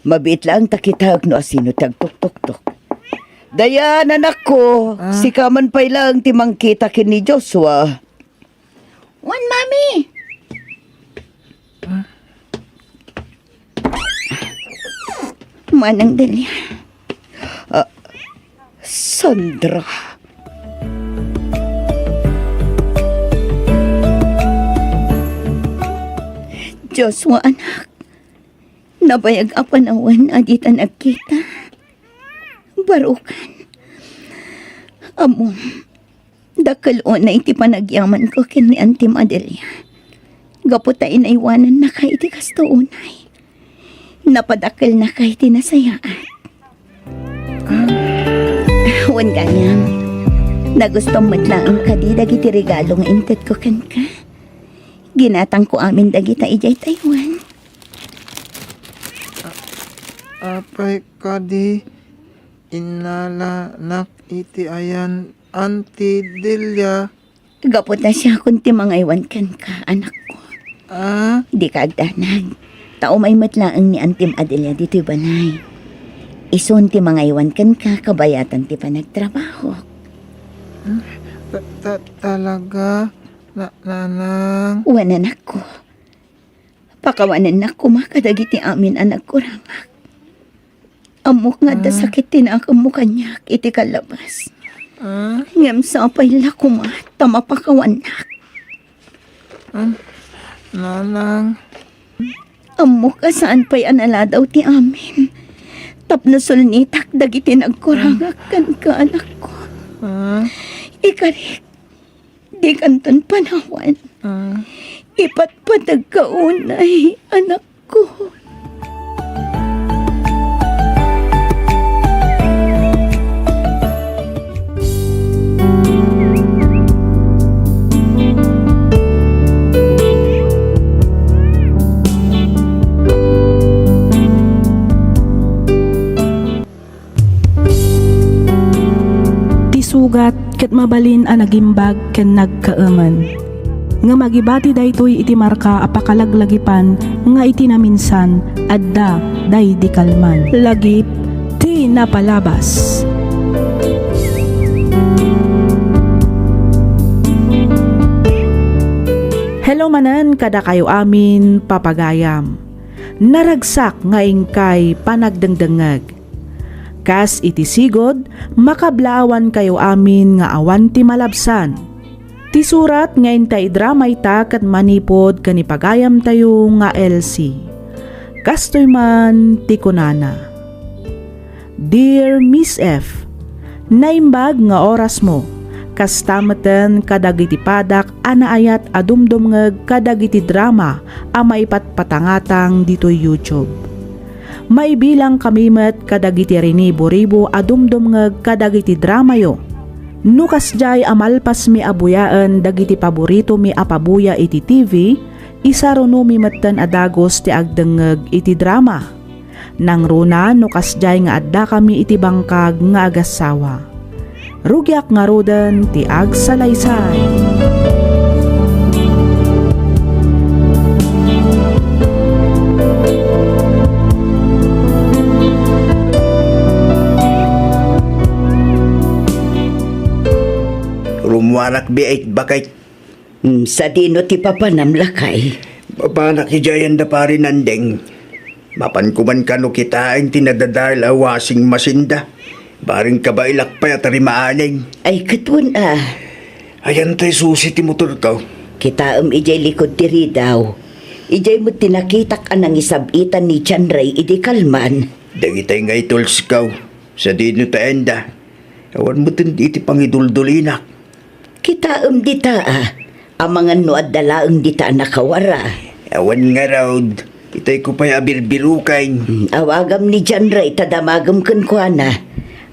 Mabiit laeng ta kitaek no asino ti agtuktoktok. Dayan, anakko, ah, sika man pay laeng ti mangkita ken ni Joshua. Wen, Mami! Manang Delia. Ah, Sandra. Joshua, anak. Nabayag a panawen a dita nagkita. Barukan. Ammom, dakkel unay ti panagyamanko ken ni Antim Adelia. Gapu ta inaywanannaka iti kasto unay, napadakkelnaka iti nasayaat. Ah, wen gayam, nagustom met laeng kadi dagiti regalo nga intedko kenka? Ginatangko amin dagita idiay Taiwan. Apay kadi, innalanak iti ayan, Auntie Delia? Gapu ta siakon ti mangaywan kenka, anakko. Ah? Dika agdanag. Ta umay met laeng ni Antim Adelia ditoy balay. Isun ti mangaywan kenka kabayatan ti panagtrabahok. Ta-, ta-, talaga, na-, nanang? Wen, anakko. Pakawanennak koma kadagiti amin a nagkurangak. Ammok nga adda Ah. sakit ti nakemmo kaniak iti kallabas. Ah? Ngem sapay la koma ta mapakawannak. Ah, nanang. Ammok a saan pay a naladaw ti amin tapno sulnitak dagiti nagkurangak kenka, anakko. Ah? Ikarik, dikanton panawan. Ah. Ipatpategka unay, anakko. Ti sugat ket mabalin a nagimbag ken nagkaemen. Ngem agibati daytoy iti marka a pakalaglagipan nga iti naminsan, adda daydi kalman. Lagip ti napalabas. Hello manen kadakayo amin, papagayam. Naragsak nga inkay panagdengdengngeg. Kas iti sigud, makablaawankayo amin nga awan ti malabsan. Ti surat nga inta idrama ita ket manipud ken ni pagayamtayo nga Elsie. Kastoy man ti kunana, Dear Miss F, naimbag nga orasmo, kasta meten kadagiti padak a naayat a dumdumngeg kadagiti drama a maipatpatangatang ditoy YouTube. Maibilangkami met kadagiti rinibo-ribo a dumdumngeg kadagiti dramayo. No kasdiay a malpasmi a buyaen dagiti paboritomi a pabuya iti T V, isarunomi metten a dagus ti agdengngeg iti drama. Nangruna no kasdiay nga addakami iti bangkag nga agassawa. Rugiak ngaruden ti agsalaysay. Rummuarak biit, baket. Hmm, sadino ti papanam, lakay? Mapanak idiay anda Pari Nandeng. Mapanko man kano kitaen ti nadadael a washing machine da. Bareng kabaelak pay a tarimaaneng. Ay, ket wen a. Ayan tay susi ti motorko. Kitaem idiay likud ti ridaw. Idiay met ti nakitak a nangisab-itan ni John Ray idi kalman. Dagitay nga itulsko. Sadino ta enda? Awan metten iti pangiduldulinak. Kitaem dita, a. Amangan no adda laeng dita a nakawara. Awan ngarud, itay ko pay a birbiruken. Hmm, awagam ni John Ray ta damagem kenkuana.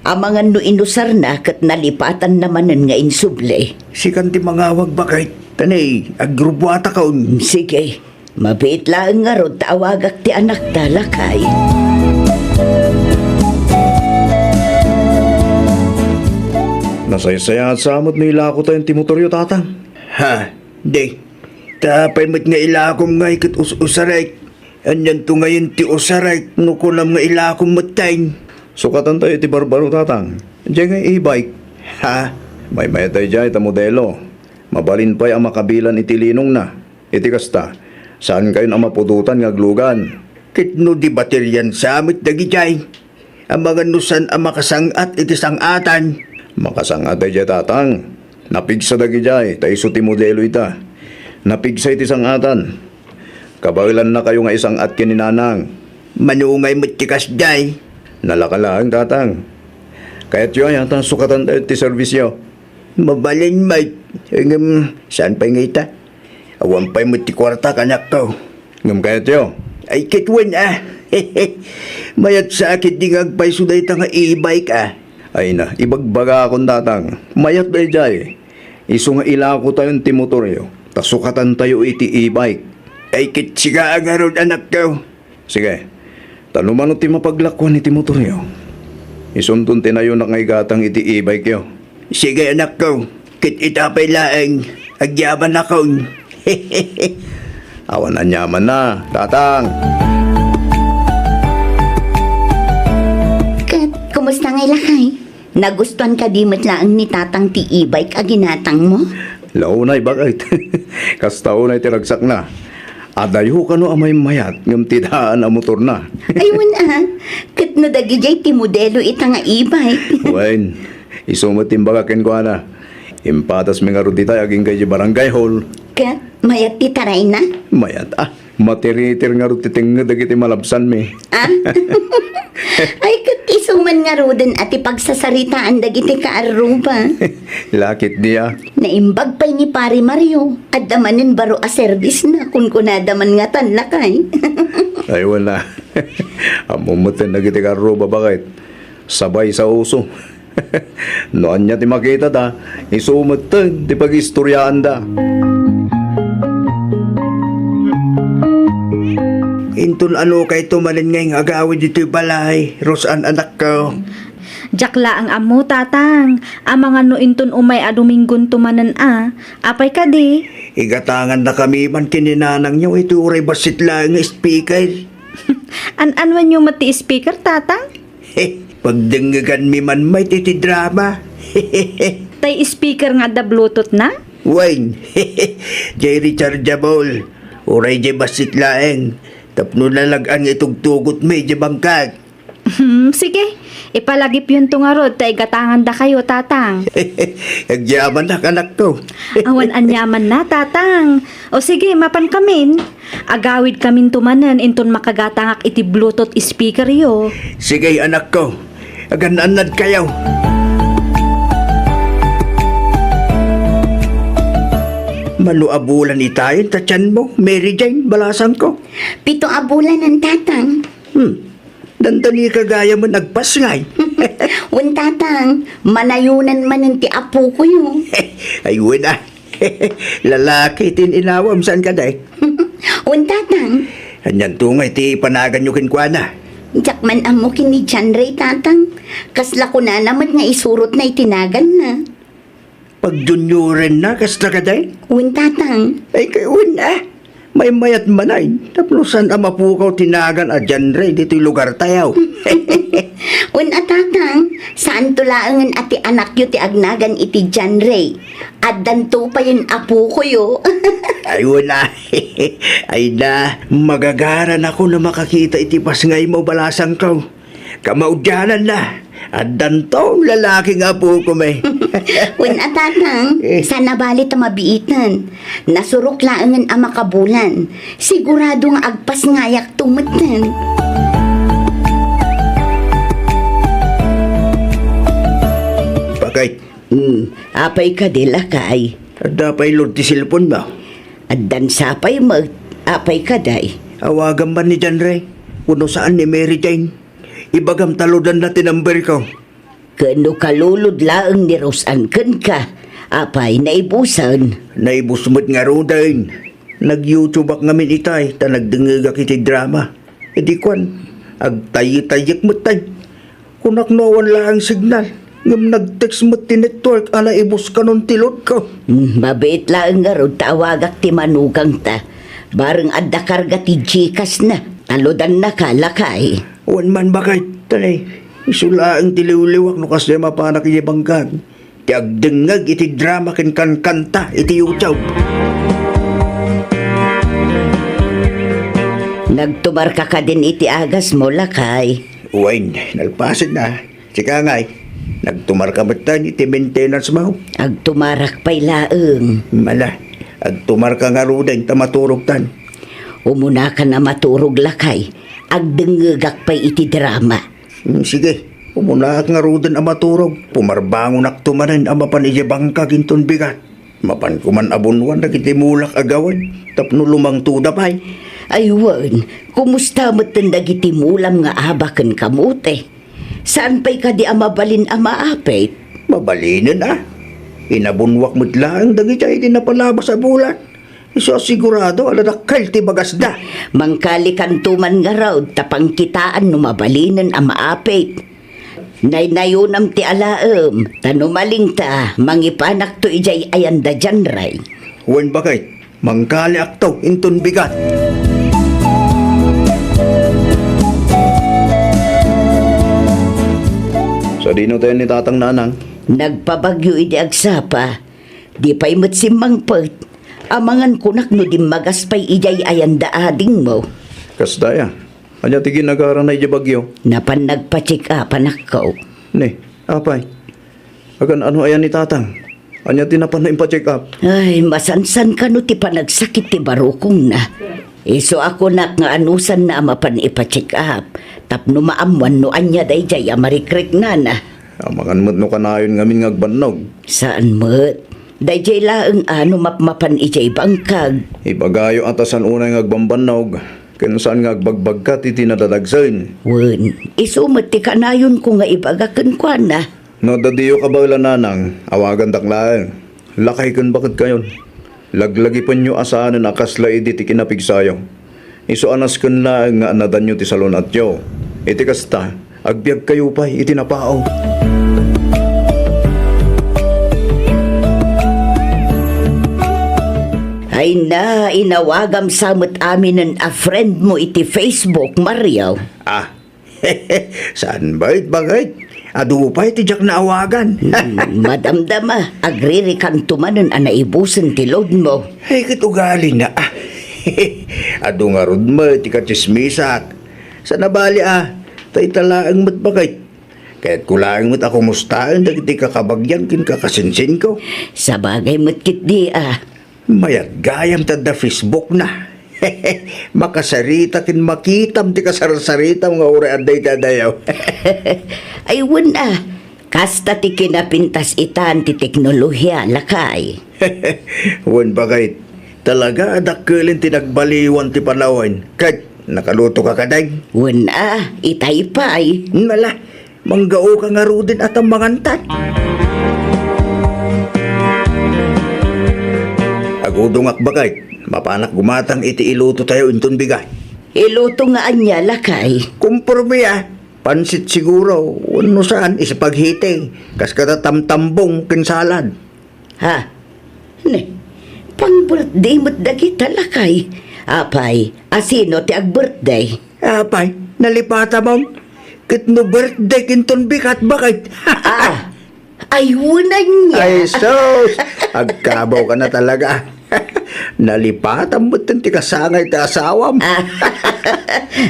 Amangan no inusarna ket nalipatanna manen nga insubli. Sikan ti mangawag, baket. Tani, agrubbuatakon. Hmm, sige. Mabiit laeng ngarud ta awagak ti anakta, lakay. Nasaysayaat sa met no ilakotayon ti motoryo, Tatang. Ha? Di. Ta apay met nga ilakom ngay ket us-usarek? Anianto ngayen ti usarek no kunam nga ilakom metten? Sukatantayo iti barbaro, Tatang. Diay nga e-bike. Ha? Maymayat daydiay ta modelo. Mabalin pay a makabilan iti linongna. Iti kasta, saankayon a mapudotan nga aglugan. Ket no di baterian sa met dagidiay, amangan no saan a makasang-at iti sang-atan. Makasang-at daydiay, Tatang. Napigsa dagidiay, ta isu ti modelo ita. Napigsa iti sang-atan. Kabaelannakayo nga isang-at ken ni Nanang. Mano ngay met ti kasdiay? Nalaka laeng, Tatang. Kayatyo aya ta sukatan tayo ti serbisyo? Mabalin met, ngem saan pay nga ita? Awan pay met ti kuarta, anakko. Ngem kayatyo? Ay, ket wen a. Mayat sa a ketdi nga agpayso dayta nga e-bike a. Ay na, ibagbagakon, tatang. Mayat daydiay. Isu nga ilako tayon ti motoryo, ta sukatan tayo iti e-bike. Ay, ket sika a ngarud, anakko. Sige. Ta no mano ti mapaglakuan iti motoryo, isunton ti nayonak nga igatang iti e-bike yo. Sige, anakko. Ket ita pay laeng, agyamannakon. Awan aniamanna, tatang. Ket, kumusta ngay, lakay? Nagustuan kadi met laeng ni tatang ti e-bike a ginatangmo? Launay, baket. Kasta unay ti ragsakna. Adayo kano a maymayat ngem ti daan a motorna. Ay, wen a. Ket no dagidiay ti modelo ita nga e-bike? Wen, isu met ti imbagak kenkuana. Impatasmi ngarud itay agingga idiay barangay hall. Ket mayat ti tarayna? Mayat a. Matiritir ngarud ti tengnged dagiti malabsanmi. Ah? Ay, ket isu man ngaruden a ti pagsasaritaan dagiti kaarruba. Lakit dia. Naimbag pay ni Pare Mario. Adda manen baro a serbisna, kunkunada man ngatan, lakay. Ay, wen a. Ammom metten dagiti kaarruba, baket. Sabay sa uso. No ania ti makitata, isu metten ti pagistoriaanda. Inton ano kayto manen nga agawid ditoy balay, Rosan, anakko? Diak laeng ammo, tatang. Amangan no inton umay a Dominggonto manen a. Apay kadi? Igatangannakami man ken ni nanangyo iti uray bassit laeng nga speaker. An-anuenyo met ti speaker, tatang? He, pagdengngeganmi man met iti drama. Tay speaker nga adda Bluetooth na? Wen, jay rechargeable. Uray jay bassit laeng. Tapno nalag-an nga itugtugotmi jay bangkag. Hmm, sige. Ipalagipyonto ngarud ta igatangandakayo, tatang. Agyaman, anakko. Awan aniamanna, tatang. O sige, mapankamin. Agawidkaminto manen inton makagatangak iti Bluetooth speakeryo. Sige, anakko. Agan-annadkayo. Mano a bulan itayen ta tianmo, Mary Jane, balasangko? Pito a bulanen, tatang. Hmm. Dandani ka gayamen agpasngay. Wen, tatang, manayonan manen ti apokoyo. Ay, wen a. Lalaki ti in-inawam, saan kadi? Wen, tatang. Anianto ngay ti panaganyo kenkuana? Diak man ammo ken ni John Ray, tatang. Kasla kunana met nga isurotna iti naganna. Pag-juniorenna, kasta kadi? Wen, tatang. Ay, kay wen a. Maymayat manen, tapno saan a mapukaw ti nagan a John Ray ditoy lugartayo. Wen a, tatang, saanto laengen a ti anakyo ti agnagan iti John Ray. Addanto payen apokoyo. Ay, wen a. Ay na, magagaranakon a makakita iti pasngaymo, balasangko. Kamaudiananna, addanton lalaki nga apokomi. Wen a, tatang, eh, saan a bali ta mabiiten. Nasurok laengen a makabulan. Sigurado nga agpasngayakto metten. Bakit? Hmm, apay kadi, lakay? Adda pay load ti cellphone mo? Addan sapay met. Apay kadi? Awagam man ni John Ray. Wenno saan ni Mary Jane. Ibagam ta loadanna ti number ko. Ken no kalulod laeng ni Rosan kenka, apay, naibusen? Naibus met ngaruden. Nag-YouTube-ak ngamin itay, ta nagdengngegak iti drama. Idi kuan, agtayyek-tayyek metten. Kunak no awan laeng signal, ngem nag-text met ti network a naibus kanon ti load ko. Hmm, mabiit laeng ngarud ta awagak ti manugangta. Bareng adda karga ti Gcash na, ta loadannaka, lakay. Wen man, bakit, tay? Isu laeng ti liwliwak no kasdiay mapanak idiay bangkag ti agdengngeg iti drama ken kankanta iti YouTube. Nagtumarka kadin iti agasmo, lakay? Wen, nalpasenna. Sika ngay, nagtumarka metten iti maintenance mo? Agtumarak pay laeng. Mala, agtumarka ngaruden ta maturogtan. Umunakan a maturog, lakay. Agdengngegak pay iti drama. Hmm, sige. Umunaak ngaruden a maturog, pumarbangonakto manen a mapan idiay bangkag inton bigat. Mapanko man a bunwan dagiti mulak a gawid tapno lumangtoda pay. Ay wen, kumusta metten dagiti mulam nga aba ken kamote? Saan pay kadi a mabalin a maapit? Mabalinen a. Inabunwak met laeng dagiti idi napalabas a bulan. Isu a sigurado a nadakkel ti bagasda. Mangkalikanto man ngarud ta pangkitaan no mabalinen a maapit. Naynayonam ti alaem, ta no malingta, mangipanakto idiay ayanda dianray. Wen bakay, mangkaliakto inton bigat. Sadino tayo ni Tatang Nanang? Nagpabagyo idi agsapa. Di pay met simmangpet. Amangan kunak no dimmagas pay idiay ayanda adingmo. Kasta ya. Ania ti ginagarana idiay bagyo? Napan nagpa-check-upanakko. Ni, apay. Agan ano ayan ni Tatang? Ania ti napan na impa-check up? Ay, masansan kano ti panagsakit ti barukongna. Isu a kunak nga anusanna a mapan ipa-check up. Tapno maammuan no ania daydiay a marikriknana. Amangan met no kanayon ngamin nga agbannog. Saan met. Daydiay laeng a no mapmapan idiay bangkag. Ibagayo a ta saan unay nga agbambannog, ken saan nga agbagbagkat iti nadadagsen. Wen, isu met ti kanayonko nga ibaga kenkuana. No adda diyo kabaelan, Nanang, awagandak laeng. Lakay ken baketkayon. Laglagipenyo a saanen a kasla idi ti kinapigsayo. Isu a nasken laeng nga annadanyo ti salun-atyo. Iti kasta, agbiagkayo pay iti napaw. Ay na, inawagam sa met aminen a friend mo iti Facebook, Mario. Ah, saan ba it bagay? Adu pay ti diak naawagan. Hmm, madamdama, agririkanto manen a naibusen ti load mo. Ay, ket ugali na. Adu ngarud met ti katsismisak. Sa nabali a, ta ita laeng met bakay. Kayatko laeng met a kumustaen dagiti kakabagian ken kakasinsinko. Sabagay met ketdi a. Mayat gayam ta adda Facebook na. Makasarita ken makitam ti kasarsaritam nga uray adda iti adayo. Ay, wen a. Kasta ti kinapintas itan ti teknolohiya, lakay. Wen, bakay. Talaga a dakkelen ti nagbaliwan ti panawen. Ket nakaluto ka kadeng? Wen a, itay pay. Nala, manggaoka ngaruden a ta mangantan. Agudongak, bakay. Mapanak gumatang iti iluto tayo inton bigat. Iluto nga ania, lakay? Kumporme a. Pansit siguro, wenno saan, spaghetti, kas kada tamtambong ken salad. Ha? Ne, pang-birthday met dagita, lakay. Apay, a sino ti ag-birthday? Apay, nalipatam, Ma'am. Ket no birthday kinton bigat, bakit? Ah, Ay, wen ania. Ay, sus! Agkabaw ka na talaga. Nalipatam met ti kasangay ti asawam. Ah,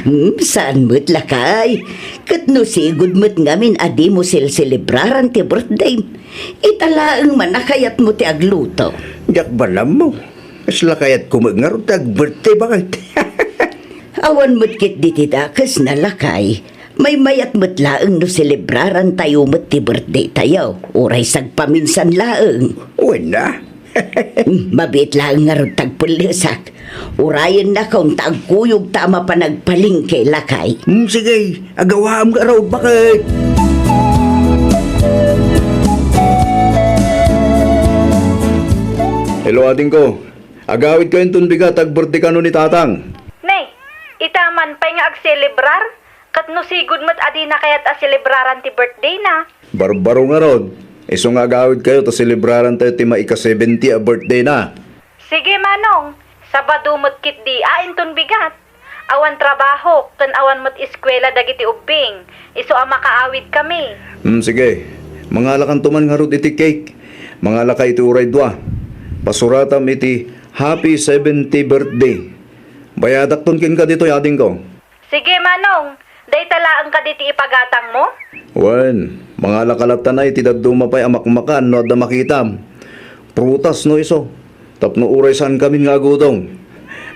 hmm, saan met, lakay? Ket no sigud met ngamin a dimo selselebraran ti birthday, ita laeng man a kayatmo ti agluto. Diak balammo. Kasla kayatko met ngarud ti ag-birthday, bakit? Awan met ketdi ti dakesna, lakay. Maymayat met laeng no selebrarantayo met ti birthday tayo, uray sagpaminsan laeng. Wen a. Hmm, mabiit laeng ngarud ti agpellesak. Urayennakon ta agkuyogta a mapan agpalengke, lakay. Hmm, sige, agawaam ngarud, bakit? Hello, adingko. Agawidkayo inton bigat, ag-birthday kano ni Tatang. Ne, ita man pay nga agselebrar? Ket no sigud met a dina kayat a selebraran ti birthday na. Barbaro ngarud. Isu nga agawidkayo ta selebrarantayo ti maika-seventy a birthday na. Sige, Manong. Sabado met ketdi a inton bigat. Awan trabaho, ken awan met eskuela dagiti ubbing. Isu a makaawidkami. Hmm, sige. Mangalakanto man ngarud iti cake. Mangalaka iti uray dua. Pasuratam iti Happy seventy birthday. Bayadakton kenka ditoy, adingko. Sige, Manong. Dayta laeng kadi ti ipagatangmo? Wen, mangalaka latta iti dadduma pay a makmakan no adda makitam. Prutas no isu, tapno uray saan kamin nga agudong.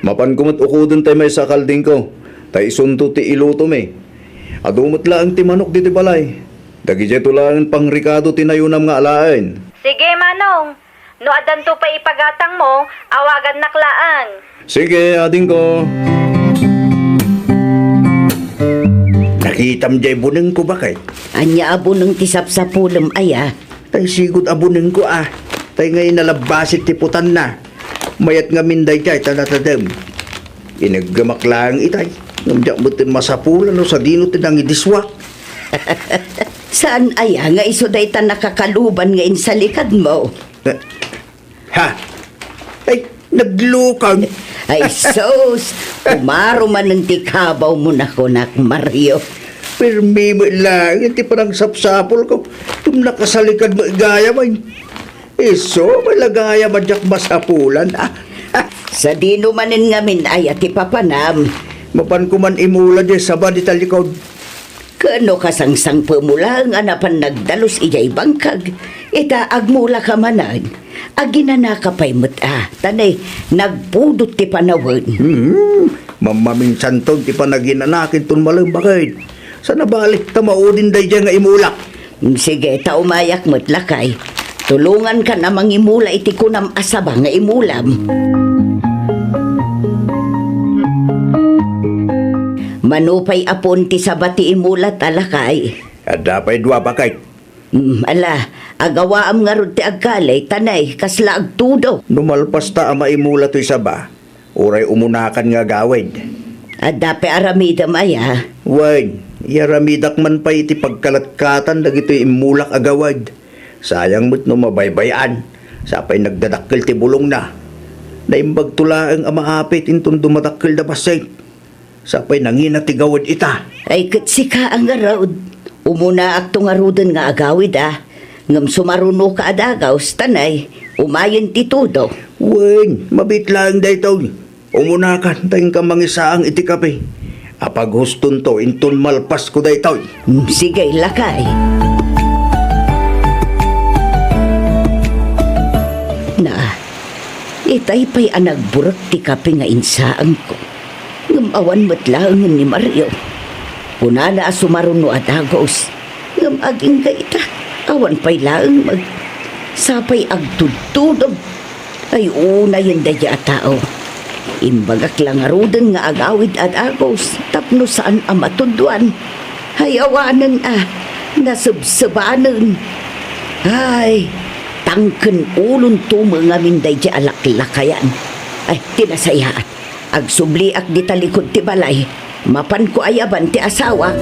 Mapanko met ukoden tay maysa a kaldingko, ta isunto ti ilutomi. Adu met laeng ti manok ditoy balay. Dagiti laeng pangrikado ti nayonam nga alaen. Sige, Manong. No addanto pay ipagatangmo, awagannak laeng. Sige, adingko. Nakitam jay bunengko, baket? Ania a buneng ti sapsapulem, aya? Tay sigud a bunengko, a. Tay ngay nalabbasek ti putanna. Mayat ngamin daydiay ta natadem. Ineggemak laeng itay. Ngem diak metten masapulan no sadino ti nangidissuak. Saan aya nga isu dayta nakakaluban nga insalikadmo? Eh, ha? Ay, naglukaw. Ay, sus! Umaro manen ti kabawmo nakunak, Mario. Pirmi met laeng ti panagsapsapulko. Ngem nakasalikadmo gayam, ay. Isu, malagayam a diak masapulan, a. Sadino manen ngamin aya ti papanam? Mapanko man imula diay saba dita likod. Ken no kasangsangpetmo laeng a napan nagdalus idiay bangkag, ita agmulaka manen. Aginanaka pay met a, ta ne, nagpudot ti panawen. Hmm, mammaminsanton ti panaginanakinton malem, baket. Saan a bale, ta maudin daydiay nga imulak. Sige, ta umayak met, lakay. Tulongankan a mangimula iti kunam a saba nga imulam. Mano pay a puon ti saba ti imulat a, lakay? Adda pay dua, baket. Mm, ala, agawaam ngarud ti agkali, ta ne, kasla agtudo. No malpas ta a maimula toy saba, uray umunakan nga agawid. Adda pay aramidem aya? Wen, iyaramidak man pay iti pagkalatkatan dagitoy immulak a gawid. Sayang met no mabaybay-an. Sapay nagdadakkel ti bulongna. Naimbagto laeng a maapit inton dumadakkel da bassit. Sapay nangina ti gawid ita. Ay, ket sika a ngarud, umunaakto ngaruden nga agawid a, ngem sumarunoka a dagaws, ta ne, umayen ti tudo. Wen, mabiit laeng daytoy. Umunakan, ta inka mangisaang iti kape. Apaghustonto inton malpasko daytoy. Mm, sige, lakay. Na, itay pay a nagburek ti kape nga insaangko. Ngem awan met laengen ni Mario. Kunana a sumaruno a dagaws, ngem agingga ita, awan pay laeng met. Sapay agtudtudog. Ay, unayen daydiay a tao. Imbagak la ngaruden nga agawid a dagaws tapno saan a matudwan. Ay, awanen a, nasebsebanen. Ay, tangken ulonto met ngamin daydiay a laklakayan. Ay, ti nasayaat. Agsubliak dita likod ti balay. Mapanko ayaban ti asawak.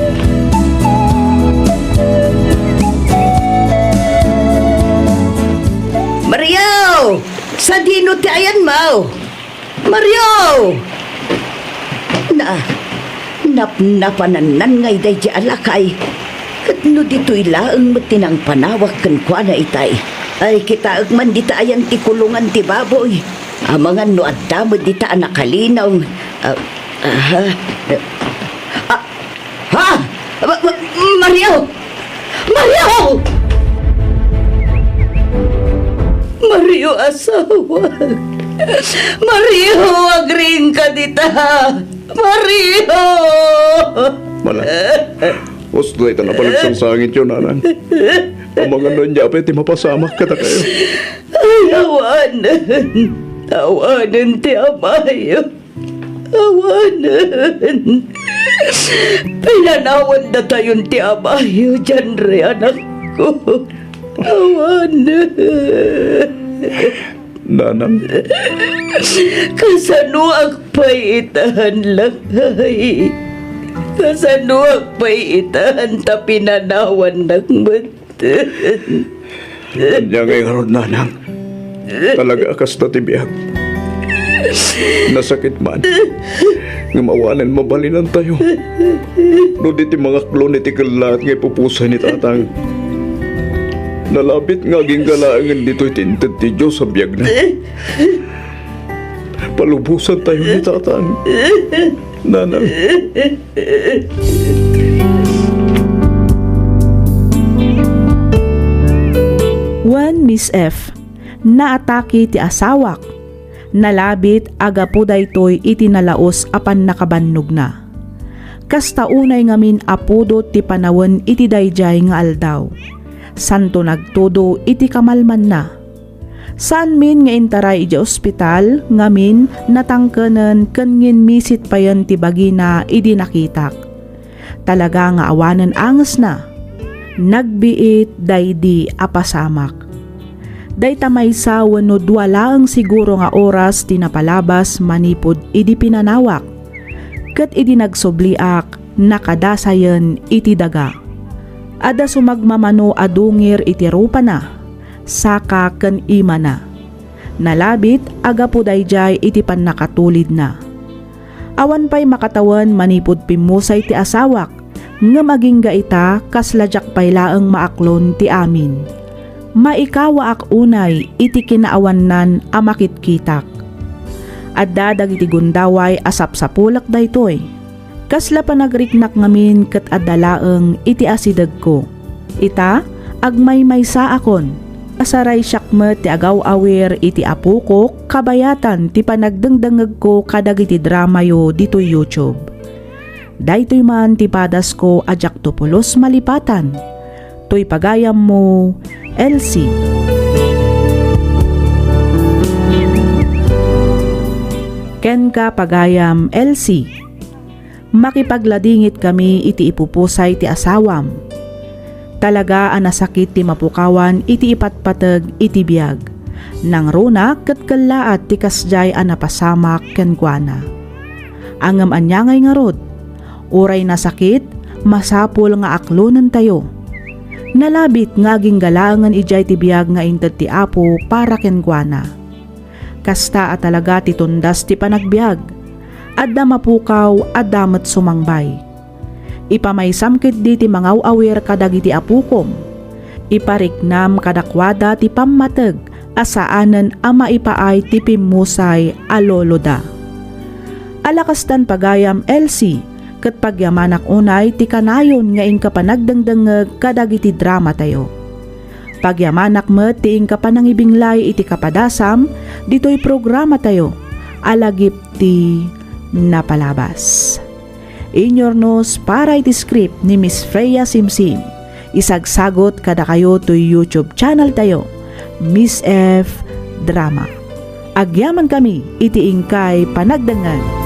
Mario! Sadino ti ayanmo? Mario! Na, napnapanannan ngay daydiay a lakay. Ket no ditoy laeng met ti nangpanawak kenkuana itay. Ay, kitaek man dita ayan ti kulongan ti baboy. Amangan no adda met dita a nakalinaw. Ah, aha. Ah, ha? Ma-, ma-, Mario! Mario! Mario, asawak! Mario, agriingka dita! Mario! Mana, usto ita napalagsangsangityo, nanang. Amangan no ania pay ti mapasamak kadakayo. Ay, awanen. Awanen ti amayo. Awanen. Pinanawan datayon ti amayo, Janre, anakko. Awanen. Nanang. Kasanoak pay itan, lakay? Kasanoak pay itan ta pinanawannak met? Ania ngay ngarud, nanang? Talaga a kasta ti biag. Nasakit man. Ngem awanen mabalinantayo. No di ti mangaklon iti kellaat nga ipupusay ni Tatang. Nalabit nga agingga laengen ditoy ti inted ti Dios a biagna. Palubosantayo ni Tatang. Nanang. Wen, Miss F, naatake ti asawak. Nalabit a gapu daytoy iti nalaus a pannakabannogna. Kasta unay ngamin a pudot ti panawen iti daydiay nga aldaw. Santo nagtudo iti kamalmanna. Saanmin nga intaray idiay ospital ngamin natangkenen ken nginmisit payen ti bagina idi nakitak. Talaga nga awanen angesna. Nagbiit daydi a pasamak. Dayta maysa wenno dua laeng siguro nga oras ti napalabas manipud idi pinanawak. Ket idi nagsubliak, nakadasayen iti daga. Adda sumagmamano a dungir iti rupana, saka ken imana. Nalabit a gapu daydiay iti pannakatulidna. Awan pay makatawen manipud pimmusay ti asawak, ngem agingga ita kasla diak pay laeng maaklon ti amin. Maikawaak unay iti kinaawannan a makitkitak. Adda dagiti gundaway a sapsapulek daytoy. Kasla panagriknak ngamin ket adda laeng iti asidegko. Ita, agmaymaysaakon. Asaraysiak met ti agaw-awir iti apokok kabayatan ti panagdengdengngegko kadagiti dramayo ditoy YouTube. Daytoy man ti padasko a diakto pulos malipatan. Toy pagayammo, Elsie. Kenka, pagayam, Elsie. Makipagladingit kami iti ipupusay ti asawam. Talaga a nasakit ti mapukawan iti ipatpateg iti biag. Nangruna ket kellaat ti kasdiay a napasamak kenkuana. Ngem ania ngay ngarud? Uray nasakit, masapul nga aklonentayo. Nalabit nga agingga laengen idiay ti biag nga inted ti Apo para kenkuana. Kasta a talaga ti tundas ti panagbiag. Adda mapukaw, adda met sumangbay. Ipamaysam ketdi ti mangaw-awir kadagiti apokom. Ipariknam kadakuada ti pammateg a saanen a maipaay ti pimmusay a loloda. Ala kastan pagayam, Elsie, ket pagyamanak unay ti kanayon nga inka panagdengdengngeg kadagiti dramatayo. Pagyamanak met ti inka panangibinglay iti kapadasam ditoy programatayo a lagip ti napalabas. Inyurnos para iti script ni Miss Freya Simsim. Isagsagot kadakayo toy YouTube channel tayo, Miss F Drama. Agyaman kami iti inkay panagdengngeg.